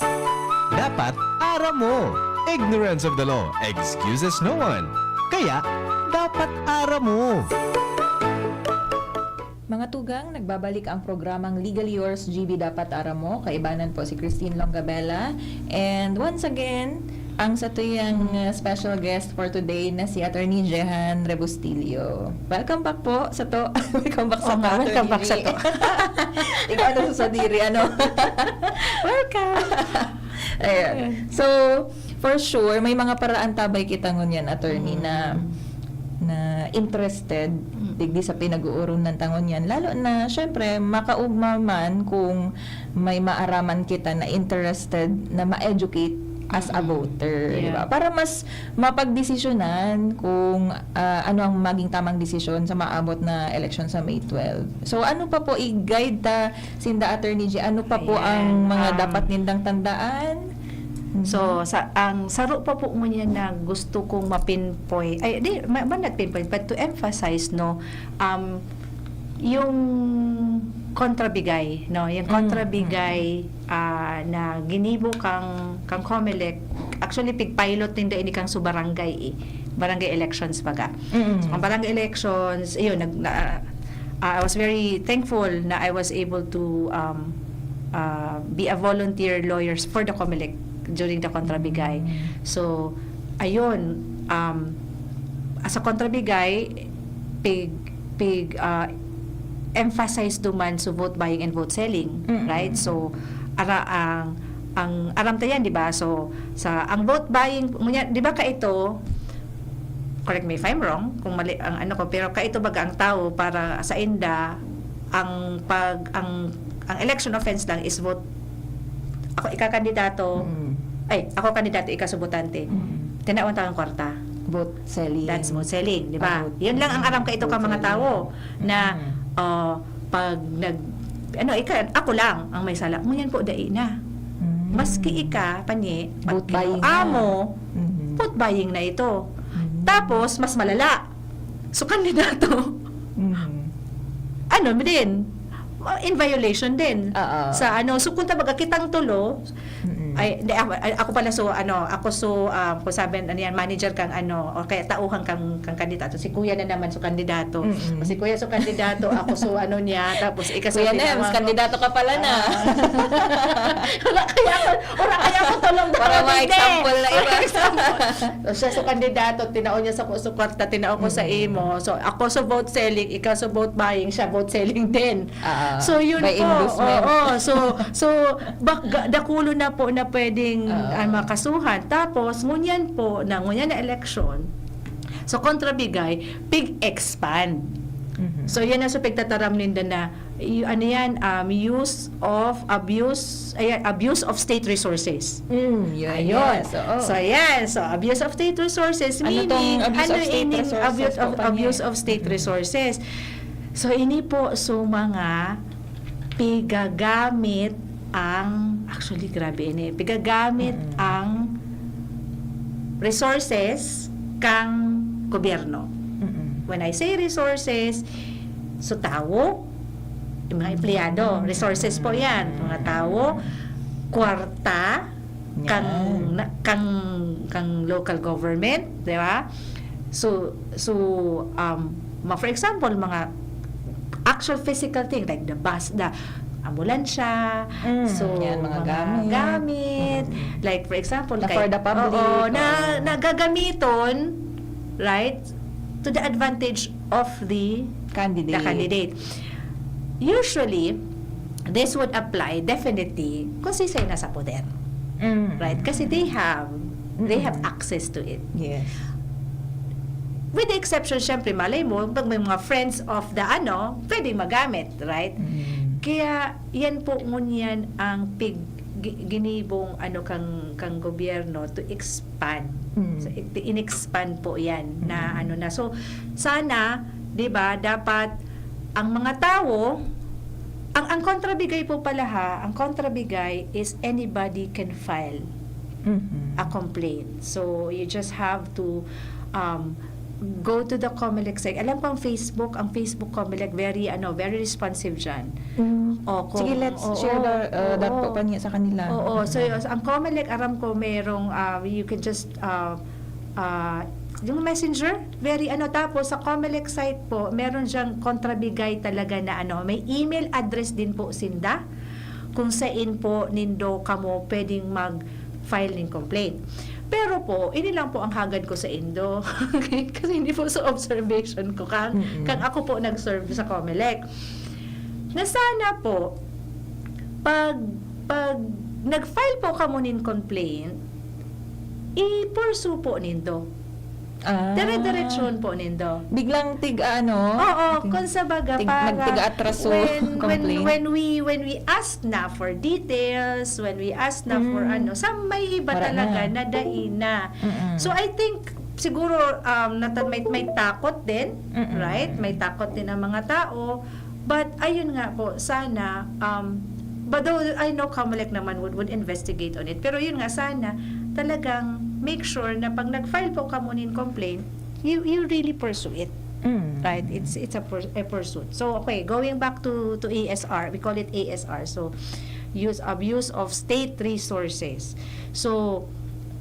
Dapat aram mo! Ignorance of the law excuses no one. Kaya, dapat aram mo! Mga tugang, nagbabalik ang programang Legal Yours, G B Dapat Aram Mo. Kaibanan po si Christine Longabella. And once again, ang satuyang, uh, special guest for today na si Attorney Jehan Rebustillo. Welcome back po sa to. Welcome back sa Oo nga, to, welcome Attorney back sa G. To. Ikaw na sa sadiri, ano? Welcome. Ayan. So, for sure, may mga paraan tabay kita ngunyan, attorney, Mm. na, na interested Mm. digdi sa pinag-uoronan ta ngunyan. Lalo na, syempre, makaugma man kung may maaraman kita na interested na ma-educate as a Mm. voter, di ba? Yeah. Para mas mapagdesisyonan kung, ah, ano ang maging tamang desisyon sa maabot na eleksyon sa May twelve. So, ano pa po, i-guide ta sinda, Attorney G, ano pa po Ayan. ang mga Um, dapat nindang tandaan? So, Mhm. sa, ang saro pa po ngunyan na gusto kong ma-pinpoint, ay, di, ma-, ma-, not pinpoint, but to emphasize, no, um, yung kontrabigay, no, yung Mm, kontrabigay, mm. ah, na ginibo kang, kang Comelec, actually, pig-pilot ninda ini kang sa barangay, eh. Barangay elections, baga. Mm. So, ang barangay elections, ayun, nag-, na, ah, I was very thankful na I was able to, um, ah, be a volunteer lawyer for the Comelec during the Kontrabigay. Mm. So, ayun, um, sa Kontrabigay, pig, pig, ah, emphasize duman sa vote buying and vote selling, Mm. right? So, ara-, ang, ang aram ta yan, di ba? So, sa, ang vote buying, ngunya, di ba kaito, correct me if I'm wrong, kung mali ang ano ko, pero kaito baga ang tao para sa inda, ang pag, ang, ang election offense lang is vote, ako ikakandidato, Mm. ay, ako kandidato, ika sa botante. Mm. Tinawan ta ang kwarta. Vote selling. That's vote selling, di ba? Ah, vote. Yun lang ang aram kaito ka Vote mga selling. Tao na, Mm. ah, pag nag, ano, ika, ako lang ang may sala. Ngunyan po, dai na. Mm. Maski ika, panyi, Vote pag buying na. Amo, Mm. vote buying na ito. Mm. Tapos, mas malala. So, kandidato, Mm. ano din, in violation din. Oo. Sa ano, so, kung tabaga, kitang tulo, Mm. ay, hindi, ako, ay, ako pala, so, ano, ako, so, um, kung sabi, ano yan, manager kang, ano, o kaya tauhan kang, kang kandidato. Si Kuya na naman, so, kandidato. Mm-mm. O, si Kuya, so, kandidato, ako, so, ano niya, tapos, ika, so, Kuya Nems, tinawag ko. Kandidato ka pala na. Ah. Wala kaya ako, wala kaya ako tulong Para daw, ma-example na iba. Wala example. So, siya, so, kandidato, tinaon niya sa, sa kwarta, tinaon ko sa Mm-mm. imo. So, ako, so, vote selling, ikaw, so, vote buying, siya, vote selling din. Ah, So, yun by po. Inducement. Oo. So, so, bak-, ga-, dakulo na po na pwedeng, Oo. ah, makasuhan. Tapos, ngunyan po, na ngunyan na eleksyon, so, Kontrabigay, pig-expand. Mhm. So, yan ang sa pagtataram ninda na, y-, ano yan, um, use of abuse, ayan, abuse of state resources. Mm, yun, Ayun. Yes, oo. So, yan. So, abuse of state resources, Ano tong meaning, abuse ano of state ini, resources abuse of, po, Panye? abuse of state Mm. resources. So, ini po, so, mga pigagamit ang, actually, grabe ini, pigagamit Mm. ang resources kang gobyerno. Mm. When I say resources, so, tawo, yung mga empleyado, resources po yan, mga tawo, kwarta, Yan. kang, na, kang, kang local government, di ba? So, so, um, ma-, for example, mga actual physical thing like the bus, the ambulansya, Mm, so, yan, mga mga gamit. gamit, Mm. like for example, Na for the public, oo, na, oo. na gagamiton, right, to the advantage of the, Candidate. the candidate. Usually, this would apply definitely kung sisay nasa poder. Mm. Right? Kasi they have, they have Mm-mm. access to it. Yes. With the exception, syempre, malay mo, pag may mga friends of the ano, pwedeng magamit, right? Mm. Kaya yan po ngunyan ang pig, gi- ginibong ano kang kang gobyerno to expand. Mm. So, i- in-expand po yan na Mm. ano na. So, sana, 'di ba, dapat ang mga tao, ang ang kontrabigay po pala ha, ang kontrabigay is anybody can file Mhm. a complaint. So, you just have to um, go to the Comelec site. Alam ko ang Facebook, ang Facebook Comelec, very, ano, very responsive dyan. Mm. O, kung- Sige, let's oo, share the, uh, that oo. po pa niya sa kanila. Oo, so Mhm. ang Comelec, aram ko, merong, uh, you can just, uh, uh, yung messenger, very ano, tapos sa Comelec site po, meron diyang kontrabigay talaga na ano, may email address din po sinda kung sain po nindo kamo pwedeng mag-file ning complaint. Pero po, ini lang po ang hagad ko sa indo. Kasi hindi po sa observation ko, kang, Mm-mm. kang ako po nag-serve sa Comelec. Na sana po, pag, pag nag-file po kamo nin complaint, i-pursue po nindo. Ah. Dire-diretsyon po nindo. Biglang tig ano? Oo, Okay. kung sa baga, Tig- parang nagtiga-atraso when, when, complaint. when we, when we ask na for details, when we ask na for Mm. ano, sa may iba Wala talaga na. na dai na. Mm-mm. So, I think, siguro, um, natan-, may, may takot din, Mm-mm. right? May takot din ang mga tao. But, ayun nga po, sana, um, but though I know Comelec naman would, would investigate on it. Pero yun nga, sana, talagang make sure na pag nag-file po kamo nin complaint, you, you really pursue it. Mm. Right? It's, it's a, pur- a pursuit. So, okay, going back to, to A S R, we call it A S R. So, use, abuse of state resources. So,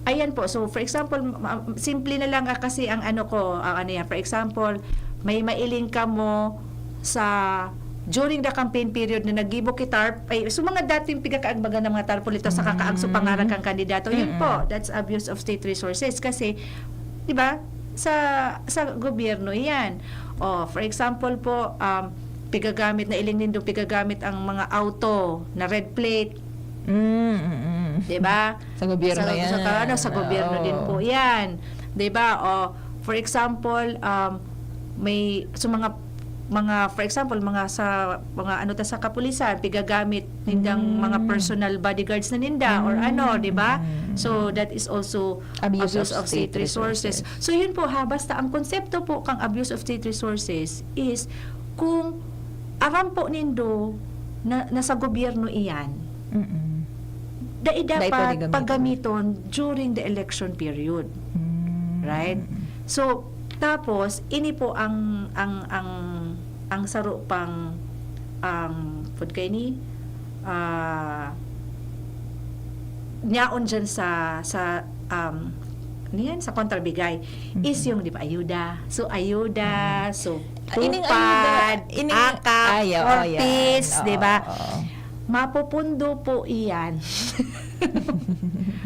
ayan po. So, for example, ma- simple na lang, ah, kasi ang ano ko, ang ano yan, for example, may mailing kamo sa during the campaign period na naggibo ki tarp, ay, so mga dating pigakaagbagan ng mga tarpaulin sa kakaagso Mm. pangaran kang kandidato. Yun Mm-mm. po, that's abuse of state resources. Kasi, di ba, sa sa gobyerno iyan. O, for example po, um, pigagamit, nailing nindo, pigagamit ang mga auto na red plate, Mm, mm, mm. di ba? Sa gobyerno sa, yan. Sa, ano, sa gobyerno Oo. din po yan. Di ba? O, for example, um, may, so mga, mga, for example, mga sa, mga ano ta sa kapulisan, pigagamit nindang Mm. mga personal bodyguards na ninda or ano, di ba? Mm. So, that is also Abuse abuse of of state state resources. resources. So, yun po ha, basta ang konsepto po kang abuse of state resources is kung aram po nindo na nasa gobyerno iyan, Mm-mm. dai Dai pwede dapat gamiton. Paggamiton during the election period. Mm. Right? Mm-mm. So, tapos, ini po ang, ang, ang, ang saro pang, ang, food kayo ni, ah, niyaon dyan sa, sa, um, ano yan? Sa kontrabigay. Is Mhm. Yung, di ba, ayuda. So, ayuda, Mhm. so, Ah, ining tupad, ayuda, ining, akap, ay, oo, or yan. peace, di ba? Oo, oo. Mapupundo po iyan.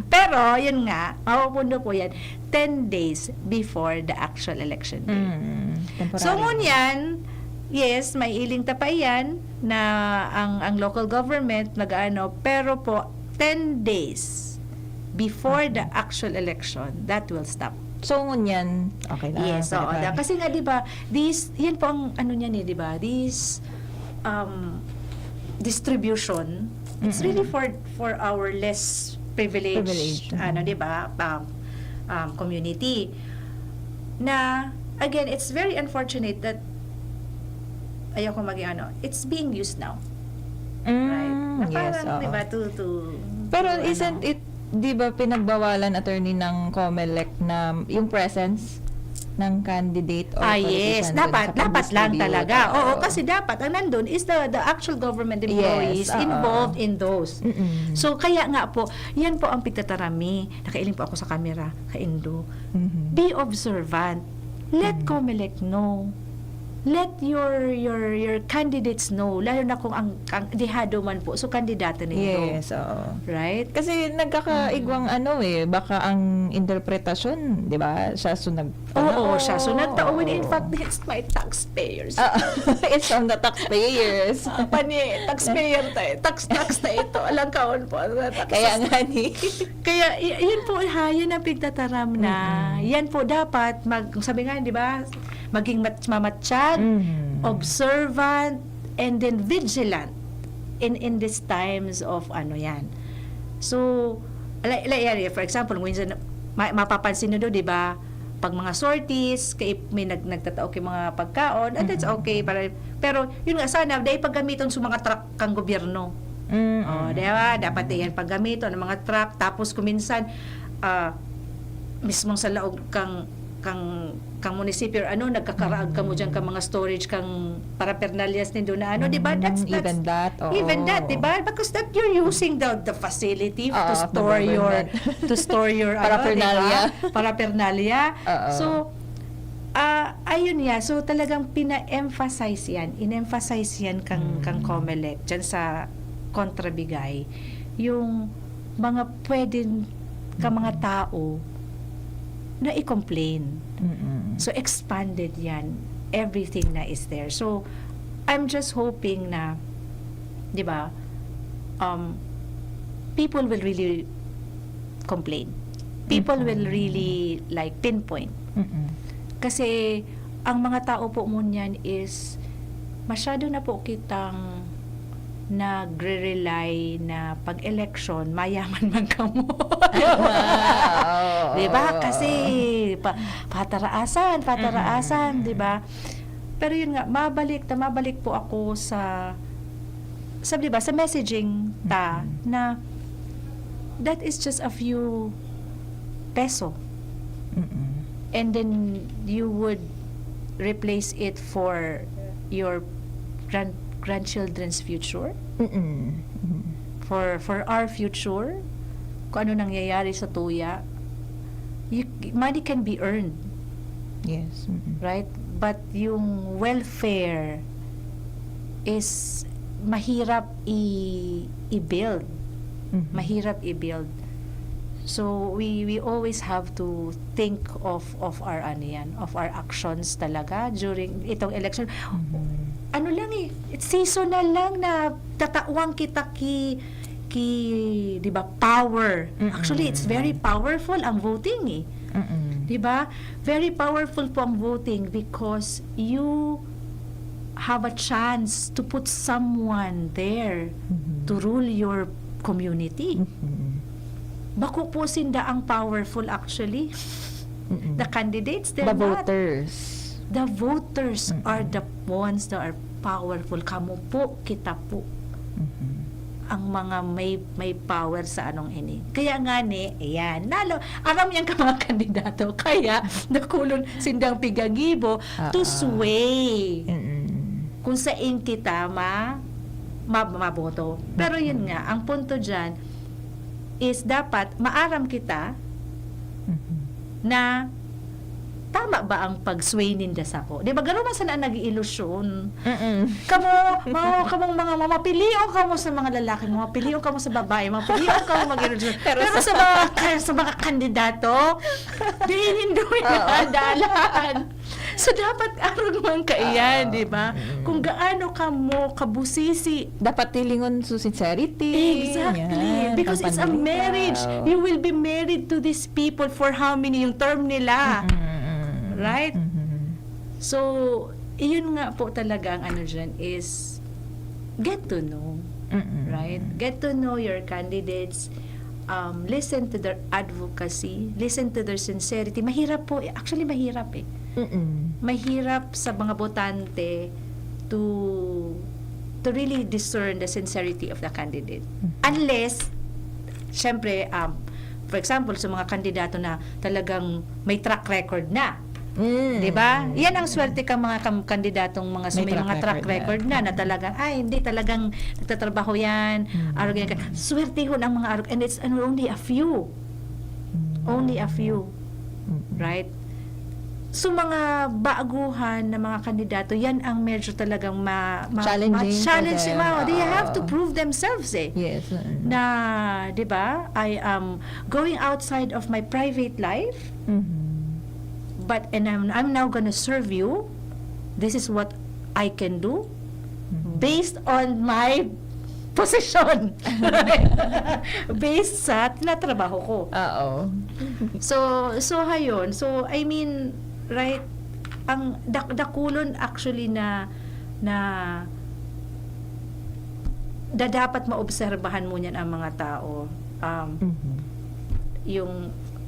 Pero, yun nga, mapupundo po yan ten days before the actual election day. Mm, temporary. So, ngunyan, yes, may iling ta pa iyan na ang, ang local government nag-ano, pero po, ten days before the Okay. Actual election, that will stop. So, ngunyan, okay lang. Yes, oo. Pwede pa. Da, kasi nga, di ba, this, yan po ang ano niyan eh, di ba? This um, distribution, it's Mm-mm. Really for for our less privileged, Privileged, mm. Ano, di ba, um, um, community. Na, again, it's very unfortunate that, ayoko maging ano, it's being used now. Right? Mm, Na yes, parang, di oo. Ba, to, to, Pero to, isn't ano. It, di ba pinagbawalan, attorney, ng Comelec na yung presence ng candidate or Ah, politician yes. dun Dapat, sa dapat lang pag-distribute? Talaga. Oo, Oo. Kasi dapat, ang nandun is the, the actual government Yes, employees oo. Involved in those. Mm-mm. So, kaya nga po, yan po ang pigtatarami. Nakailing po ako sa camera, kaindo. Mhm. Be observant. Let Comelec know. Let your, your, your candidates know, lalo na kung ang, ang dehado man po, so kandidato nindo. Yes, oo. Right? Kasi nagkakaigwang ano eh, baka ang interpretasyon, di ba? Siya so nag... Oo, siya so nagtao. When in Oo. Fact, it's my taxpayers. Ah, it's from the taxpayers. Pani, taxpayer tayo. Tax, tax tayo ito. Alang kaon po. Tax, Kaya nga ni... Kaya y- yun po ha, yun ang pigtataram na. Mm-mm. Yan po dapat mag sabi nga, 'di ba? Maging mat- mamatsyag, Mm. observant, and then vigilant in in these times of ano yan. So, like, like yan, for example, minsan ma- mapapansin nyo, 'di ba? Pag mga sorties, kay may nag nagtatao kay mga pagkaon, and that's Mm-mm. okay para pero yun nga sana dahil paggamiton sa mga truck kang gobyerno. Mm. Oh, di ba? Dapat yan paggamiton ng mga truck. Tapos kuminsan, ah, mismong sa laog kang kang kang munisipyo or ano, nagkakaraag kamo diyan kang mga storage kang paraphernalias nindo na ano, di ba? That's, Mm, that's even that, oo. Even that, di ba? Because that you're using the the facility to Oo, store the your government. To store your ano, di ba? Paraphernalia. Paraphernalia. Oo. So, ah, ayun nga. So, talagang pina-emphasize yan. In-emphasize yan kang, Mm. kang Comelec, dyan sa Kontrabigay. Yung mga pwedeng ka mga tao na i-complain. Mm-mm. So, expanded yan. Everything na is there. So, I'm just hoping na, di ba, um, people will really complain. People will Mm-mm. Really, like, pinpoint. Mm-mm. Kasi, ang mga tao po ngunyan is, masyado na po kitang nagre-rely na pag-election, mayaman man kamo. Ah, oo, Di ba? oo, Kasi, oo. pa, pataraasan, pataraasan, Mm-mm. di ba? Pero yun nga, mabalik, na mabalik po ako sa, sa, di ba, sa messaging ta Mm-mm. na that is just a few peso. Mm-mm. And then you would replace it for your grand grandchildren's future, Mm-mm. Mm-mm. for for our future, kung ano nangyayari sa tuya, you, money can be earned, Yes. Mm-mm. right? But yung welfare is mahirap i i-build. Mhm. Mahirap i-build. So we we always have to think of of our ano yan, of our actions talaga during itong election. Mhm. Ano lang eh, it's seasonal lang na tatawan kita ki ki, 'di ba, power. Mm-mm. Actually, it's very powerful ang voting eh. Mm-mm. 'Di ba? Very powerful po ang voting because you have a chance to put someone there Mhm. to rule your community. Mhm. Bako po sinda ang powerful actually. Mm-mm. The candidates, they're The not. Voters. The voters Mm-mm. Are the ones that are powerful. Kamo po, kita po. Mhm. Ang mga may may power sa anong ini. Kaya nga ni, ayan, nalo, aram yan ka mga kandidato. Kaya, nakulon sindang pigagibo to Ah, ah. Sway. Mm-mm. Kung sain kita ma, ma, maboto. Pero yun nga, ang punto dyan is dapat maaram kita Mhm. na tama ba ang pag-sway ninda sako? Di ba, garo man sana ang nag-iilusyon. Mm-mm. Kamo, mga, kamong mga mamapilion kamo sa mga lalaki, mamapilion kamo sa babae, mamapilion kamo mag-ilusyon. Pero Pero, sa sa mga, sa mga kandidato, di nindo Oo. dalan. So, dapat arog man kaiyan, Oo. Di ba? Mm. Kung gaano kamo kabusisi. Dapat tilingon sa sincerity. Exactly. Yan, Because it's a pampanlitaw. Marriage. You will be married to these people for how many yung term nila. Mm-mm. Right? Mhm. So, iyon nga po talaga ang ano dyan is get to know. Mm-mm. Right? Get to know your candidates. Um, listen to their advocacy. Listen to their sincerity. Mahirap po. Actually, mahirap eh. Mm-mm. Mahirap sa mga botante to to really discern the sincerity of the candidate. Mhm. Unless, syempre, um, for example, sa mga kandidato na talagang may track record na. Mm. Di ba? Yan ang swerte ka mga kam- kandidatong mga sa May may track mga track record na. Record na, na talagang, ay, hindi talagang nagtatrabaho yan, Mm. arog yan. Swertehon ang mga arog, and it's only a few. Mm. Only a few. Mm. Right? So, mga baguhan na mga kandidato, yan ang medyo talagang ma-, ma-, Challenging for ma-challenge, them. ma-, they have to Oo. prove themselves eh. Yes. Mm. Na, di ba, I am going outside of my private life, Mhm. but, and I'm, I'm now gonna serve you. This is what I can do Mhm. based on my position. Based sa tinatrabaho ko. Oo. So, so hayon. So, I mean, right, ang dak-, dakulon actually na, na, na dapat maobserbahan mo niyan ang mga tao. Um, Mhm. yung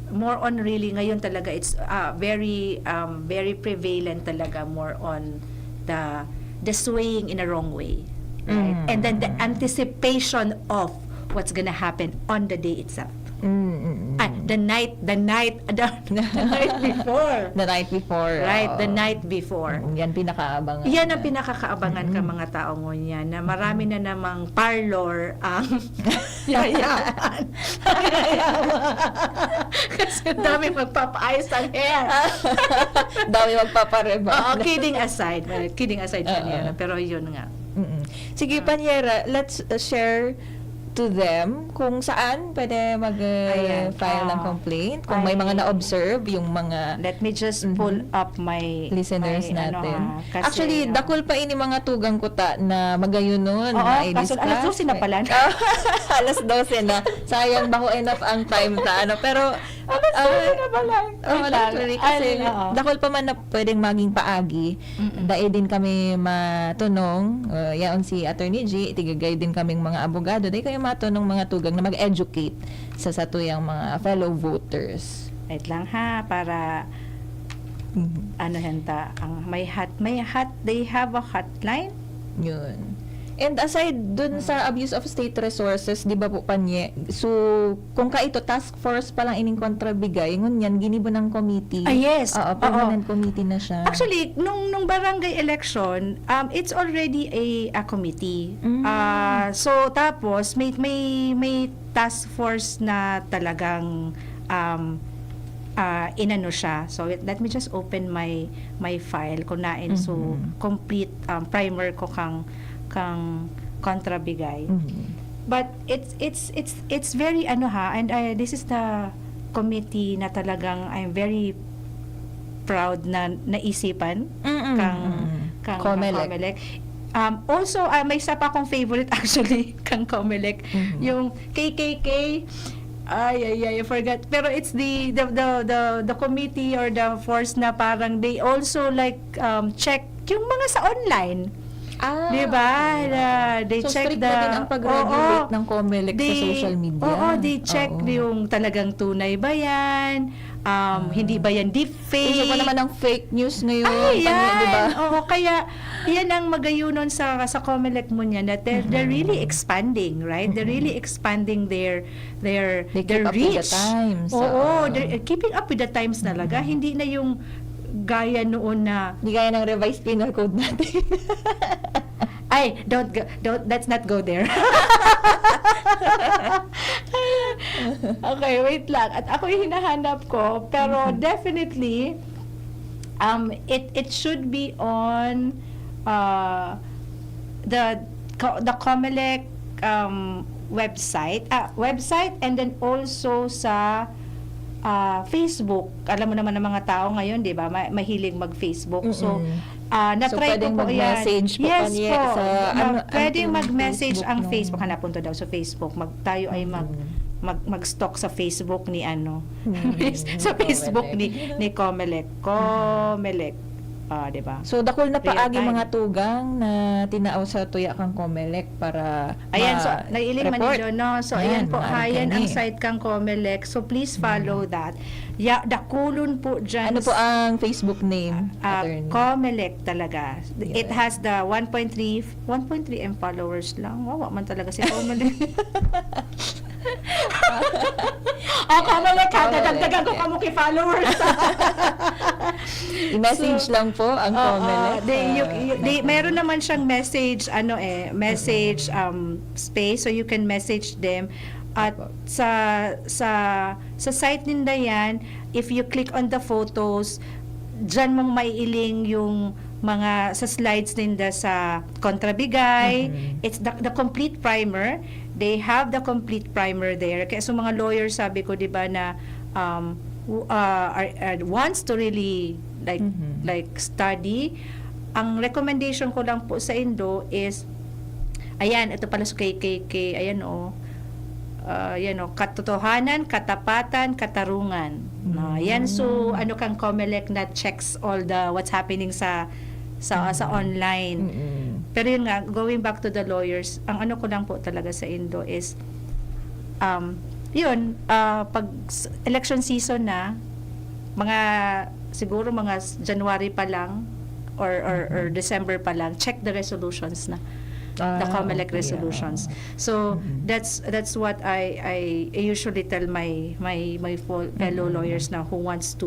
more on really ngayon talaga, it's, ah, very, um, very prevalent talaga, more on the, the swaying in a wrong way, right? Mm. And then the anticipation of what's gonna happen on the day itself. Mm, mm, mm. Ah, the night, the night, the, the night before. The night before. Right, the Oo. night before. Mm, yan pinakaabangan. Yan ang pinakakaabangan ka, Mm. mga tao ngunyan, na marami na namang parlor ang yayaan. Kasi ang dami magpapaayos ng hair. Dami magpapareba. Oo, kidding aside. Well, kidding aside Oo. kanina, pero yun nga. Mm-mm. Sige, Panyera, let's uh, share to them kung saan pwede Ayan. mag-file ng Ah. complaint. Kung may mga Ay. na-observe, yung mga... Let me just Mhm. pull up my Listeners my, ano, natin. ha, kasi, Actually, ah, dakul pa ini mga tugang kuta na magayunon Oo, na kaso i-discuss. alas dose na pala. Alas dose na. Sayang, bako enough ang time ta, ano. Pero, Alas dose ah, na pala. Oo, Wait lang. actually, kasi Ay, oo. dakul pa man na pwedeng maging paagi. Mm-mm. Dai din kami matunong, uh, yaon si Attorney G, tigagay din kaming mga abogado. Dai kayo matunong mga tugang na mag-educate sa satuyang mga fellow voters. Wait lang ha, para Mhm. ano henta, ang may hot, may hot, they have a hotline? Yun. And aside dun sa abuse of state resources, di ba po, Panye, so kung kaito task force pa lang ining kontra bigay, ngunyan ginibo ng committee. Ah, yes. Oo, Oo. Permanent committee na siya. Actually, nung nung barangay election, um, it's already a, a committee. Mm. Ah, so tapos may may may task force na talagang um, ah, inano siya. So let, let me just open my my file ko na, and so Mhm. complete um, primer ko kang kang kontra bigay. Mhm. But it's it's it's it's very ano ha, and uh, this is the committee na talagang I'm very proud na naisipan Mm-mm, kang mm-mm. kang Comelec. Comelec. Um, also, ah, may isa pa akong favorite actually kang Comelec, Mhm. yung K K K. Ay, ay, ay, I forgot. Pero it's the, the, the, the, the committee or the force na parang they also like um, check yung mga sa online. Ah, Di ba? okay. Na they So, check strict the na din ang pag-regulate Oo. ng Comelec sa They- social media. Oo, they check Oo. yung talagang tunay ba yan, um, Ah. hindi ba yan deepfake. Uso pa naman ang fake news ngayon, Ay, Panya, di ba? yan. Oo, kaya yan ang magayunon sa sa Comelec mo niya, that they're, they're Mhm. really expanding, right? They're Mhm. really expanding their their They their keep up with the reach. times. Oo, Oo. they're keeping up with the times talaga. Mhm. Hindi na yung gaya noon na Di gaya ng revised penal code natin. Ay, don't go, don't, let's not go there. Okay, wait lang. At ako yung hinahanap ko, pero Mhm. definitely, um, it it should be on uh, the co- the Comelec um, website, ah, website, and then also sa ah, Facebook. Alam mo naman ng mga tao ngayon, di ba? Ma- mahilig mag-Facebook. So, Mm-mm. ah, So, na-try ko pwedeng po yan. mag-message po Yes kami po. sa, Na- ano, pwedeng ano mag-message Facebook ang nung Facebook. Hanapon to daw sa Facebook. Mag, tayo ay mag, Mm. mag, mag-stalk sa Facebook ni ano. Mm, Sa Facebook Comelec. ni, ni Comelec. Comelec. Ah, di ba? So, dakul na Real paagi time. mga tugang na tinao sa tuya kang Comelec para Ayan, so, ma-, nailing report. Manilo, no? So, ayan, Ayan, po, maaari ayan ang kami. Site kang Comelec. So, please follow that. Ya, dakulon po dyan. Ano po ang Facebook name, Ah, attorney? Comelec talaga. It Yeah. has the one point three, one point three M followers lang. Wawa man talaga si Comelec. Oh, Comelec, ha? Comelec, Dadagdagan ko yeah. Kamo ki followers. I-message So, lang po ang oo, Comelec. they, you, Ah, you, they, meron naman siyang message, ano eh, message um, space, so you can message them. At Opo. sa sa sa site ninda yan, if you click on the photos, Diyan mong maiiling yung mga sa slides ninda sa Kontrabigay. Mhm. It's the, the complete primer. They have the complete primer there. Kaya sa mga lawyers, sabi ko, di ba, na um, w- uh, are, are, wants to really like Mhm. like study, ang recommendation ko lang po sa Indo is, ayan, ito pala sa kay, kay, kay, ayan o, uh, yan o, katotohanan, katapatan, katarungan. Na, yan, so, ano kang Comelec na checks all the what's happening sa sa sa online. Mm-mm. Pero yun nga, going back to the lawyers, ang ano ko lang po talaga sa Indo is, um, yun, ah, pag s- election season na, mga, siguro mga s- January pa lang, or, or, or December pa lang, check the resolutions na. The Ah, Comelec okay, resolutions. ah. So Mm-mm. that's that's what I I usually tell my my my fo- fellow Mm-mm. lawyers na who wants to,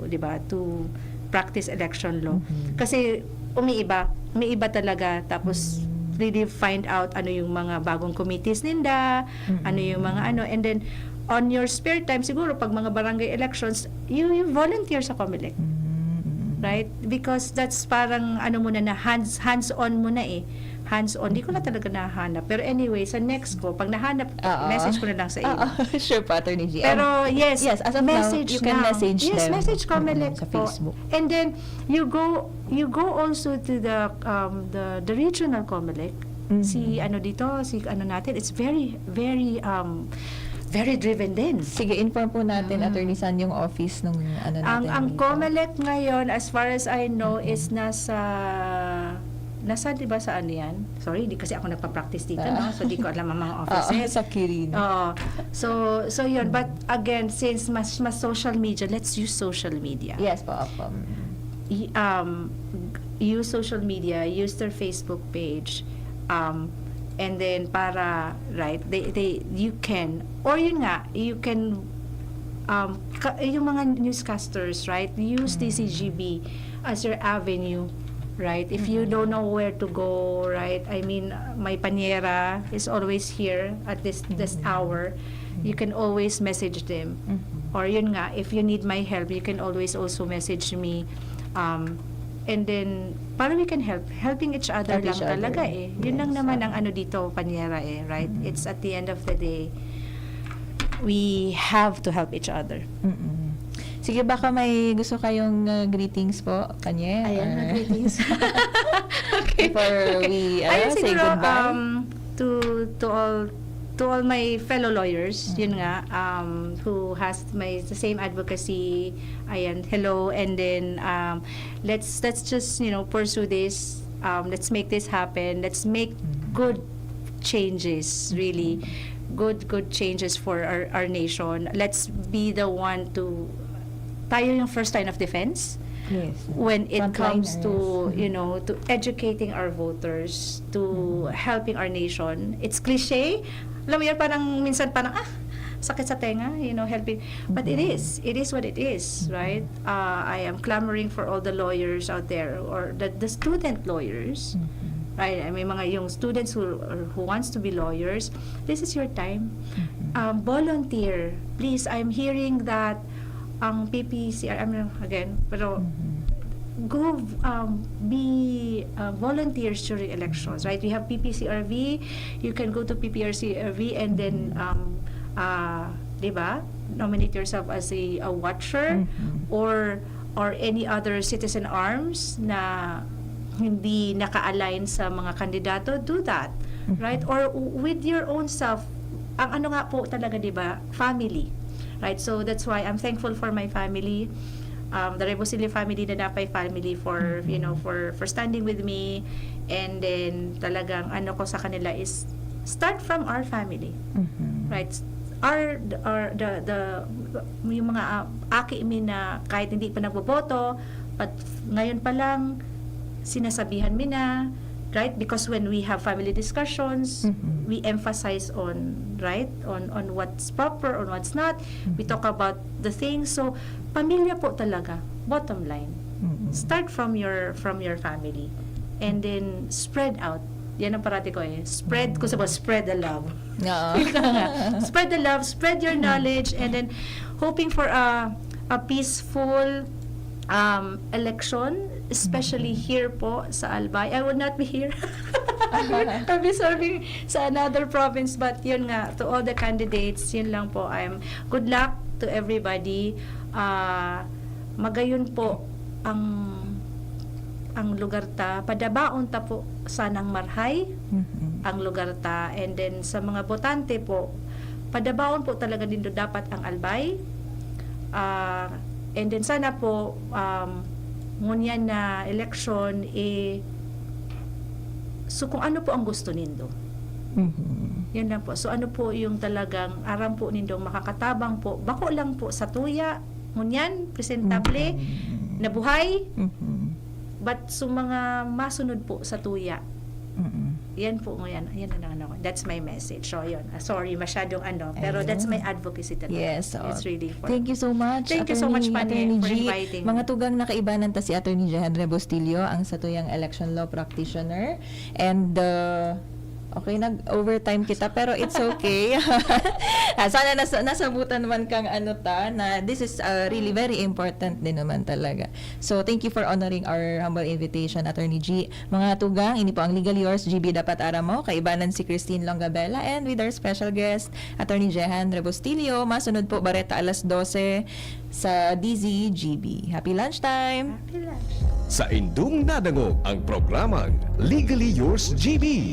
'di ba, to practice election law. Mhm. Kasi umiiba, umiiba talaga, tapos Mm. really find out ano yung mga bagong committees ninda, Mm-mm. ano yung mga ano, and then on your spare time siguro pag mga barangay elections, you you volunteer sa Comelec. Mm-mm. Right? Because that's parang ano mo na, na hands hands on mo na eh. Hands on, di ko na talaga nahanap. Pero anyway, sa next ko, pag nahanap ko, Oo. message ko na lang sa iyo. Oo, sure po, Attorney G. Pero Um, yes, yes, as of now, message you can na. message Yes, them. message Comelec Mm, sa po. Facebook. And then you go you go also to the um the the regional Comelec. Mhm. Si ano dito, si ano natin, it's very very um very driven din. Sige, inform po natin, Mm. Attorney San, yung office ng ano Ang natin ang dito. Comelec ngayon, as far as I know, Mhm. is nasa nasa, 'di ba, sa ano 'yan? Sorry, di kasi ako nagpa-practice dito, Ah. no? So di ko alam ang mga Oo, offices. sa Kirin. Oo. So so 'yun, but again, since mas mas social media, let's use social media. Yes po, opo. Mm. Y- um use social media, use their Facebook page, um and then para, right, they they you can, or yun nga, you can um ka, yung mga newscasters, right, use Mm. D C G B as your avenue, right? If you Mm. don't know where to go, right, I mean, my panyera is always here at this this Mm. hour. You can always message them. Mhm. Or yun nga, if you need my help, you can always also message me. Um, and then, para we can help. Helping each other Help lang each other. Talaga eh. Yun lang Yes, naman ah. Ang ano dito, panyera eh, right? Mm. It's at the end of the day, we have to help each other. Mm-mm. Sige, baka may gusto kayong uh, greetings po, Panye? Ayan, Or- greetings. Before we uh, Ayun, say siguro, goodbye. Um, to, to all to all my fellow lawyers, Mm. yun nga, um, who has my the same advocacy, ayan, hello, and then um, let's let's just, you know, pursue this, um, let's make this happen, let's make Mm. good changes, really, good good changes for our, our nation. Let's be the one to, tayo yung first line of defense Yes. when it comes to, Frontliners. you know, to educating our voters, to Mhm. helping our nation. It's cliche. Alam mo yan, parang minsan parang, ah, sakit sa tenga, you know, helping. But it Mhm. is. It is what it is, Mhm. right? Uh, I am clamoring for all the lawyers out there, or the, the student lawyers. Mhm. Right? May mga yung students who who wants to be lawyers, this is your time. Mhm. Um, volunteer. Please, I'm hearing that ang P P C R, I mean, again, pero Mhm. go, um, be uh, volunteers during elections, right? We have P P C R V, you can go to P P C R V and then, um, uh, di ba, nominate yourself as a, a watcher Mhm. or or any other citizen arms na hindi naka-align sa mga kandidato, do that, Mhm. right? Or w- with your own self, ang ano nga po talaga, di ba, family, right? So that's why I'm thankful for my family, um, the Rebosilio family, the Napay family for, you know, for for standing with me, and then talagang ano ko sa kanila is start from our family, Mhm. right? Our, our the the yung mga uh, aki mi na kahit hindi pa nagboboto, but ngayon pa lang sinasabihan mi na, right? Because when we have family discussions, Mhm. we emphasize on, right, on on what's proper, on what's not. We Mhm. talk about the things. So pamilya po talaga, bottom line. Mhm. Start from your from your family and then spread out. Yan ang parati ko eh. Spread, kung sa ba, spread the love. Oo. Spread the love, spread your knowledge, and then hoping for a a peaceful um, election, especially here po sa Albay. I would not be here. I'll be serving sa another province, but yun nga, to all the candidates, yun lang po. I'm good luck to everybody. Ah, magayon po ang ang lugar ta, padabaon ta po sanang marhay Mhm. ang lugar ta. And then sa mga botante po, padabaon po talaga nindo dapat ang Albay. Ah, and then sana po, um, ngunyan na election, eh, so kung ano po ang gusto nindo. Mhm. Yun lang po. So ano po yung talagang aram po nindong makakatabang po, bako lang po sa tuya, ngunyan, presentable, Mhm. nabuhay, Mhm. but so mga masunod po sa tuya. Mhm. Yan po, yan, yan ang ano, that's my message. So yun, ah, sorry, masyadong ano, pero that's my Ayun. Advocacy talaga. Yes, oo. It's really for Thank you so much, Thank you so much, Attorney, Pani, Attorney for G. Inviting Mga me. tugang na kaibanan ta si Attorney Jehan Rebostillo, ang satuyang election law practitioner. And uh, okay, nag-overtime kita, pero it's okay. Ah, sana nas- nasabutan man kang ano ta, na this is uh, really very important din naman talaga. So, thank you for honoring our humble invitation, Attorney G. Mga tugang, ini po ang Legal Yours, G B Dapat Aram Mo. Kaibanan si Christine Longabella and with our special guest, Attorney Jehan Rebostillo. Masunod po, bareta alas dose sa D Z G B. Happy lunchtime! Happy lunch. Saindong nadangog ang programang Legally Yours G B.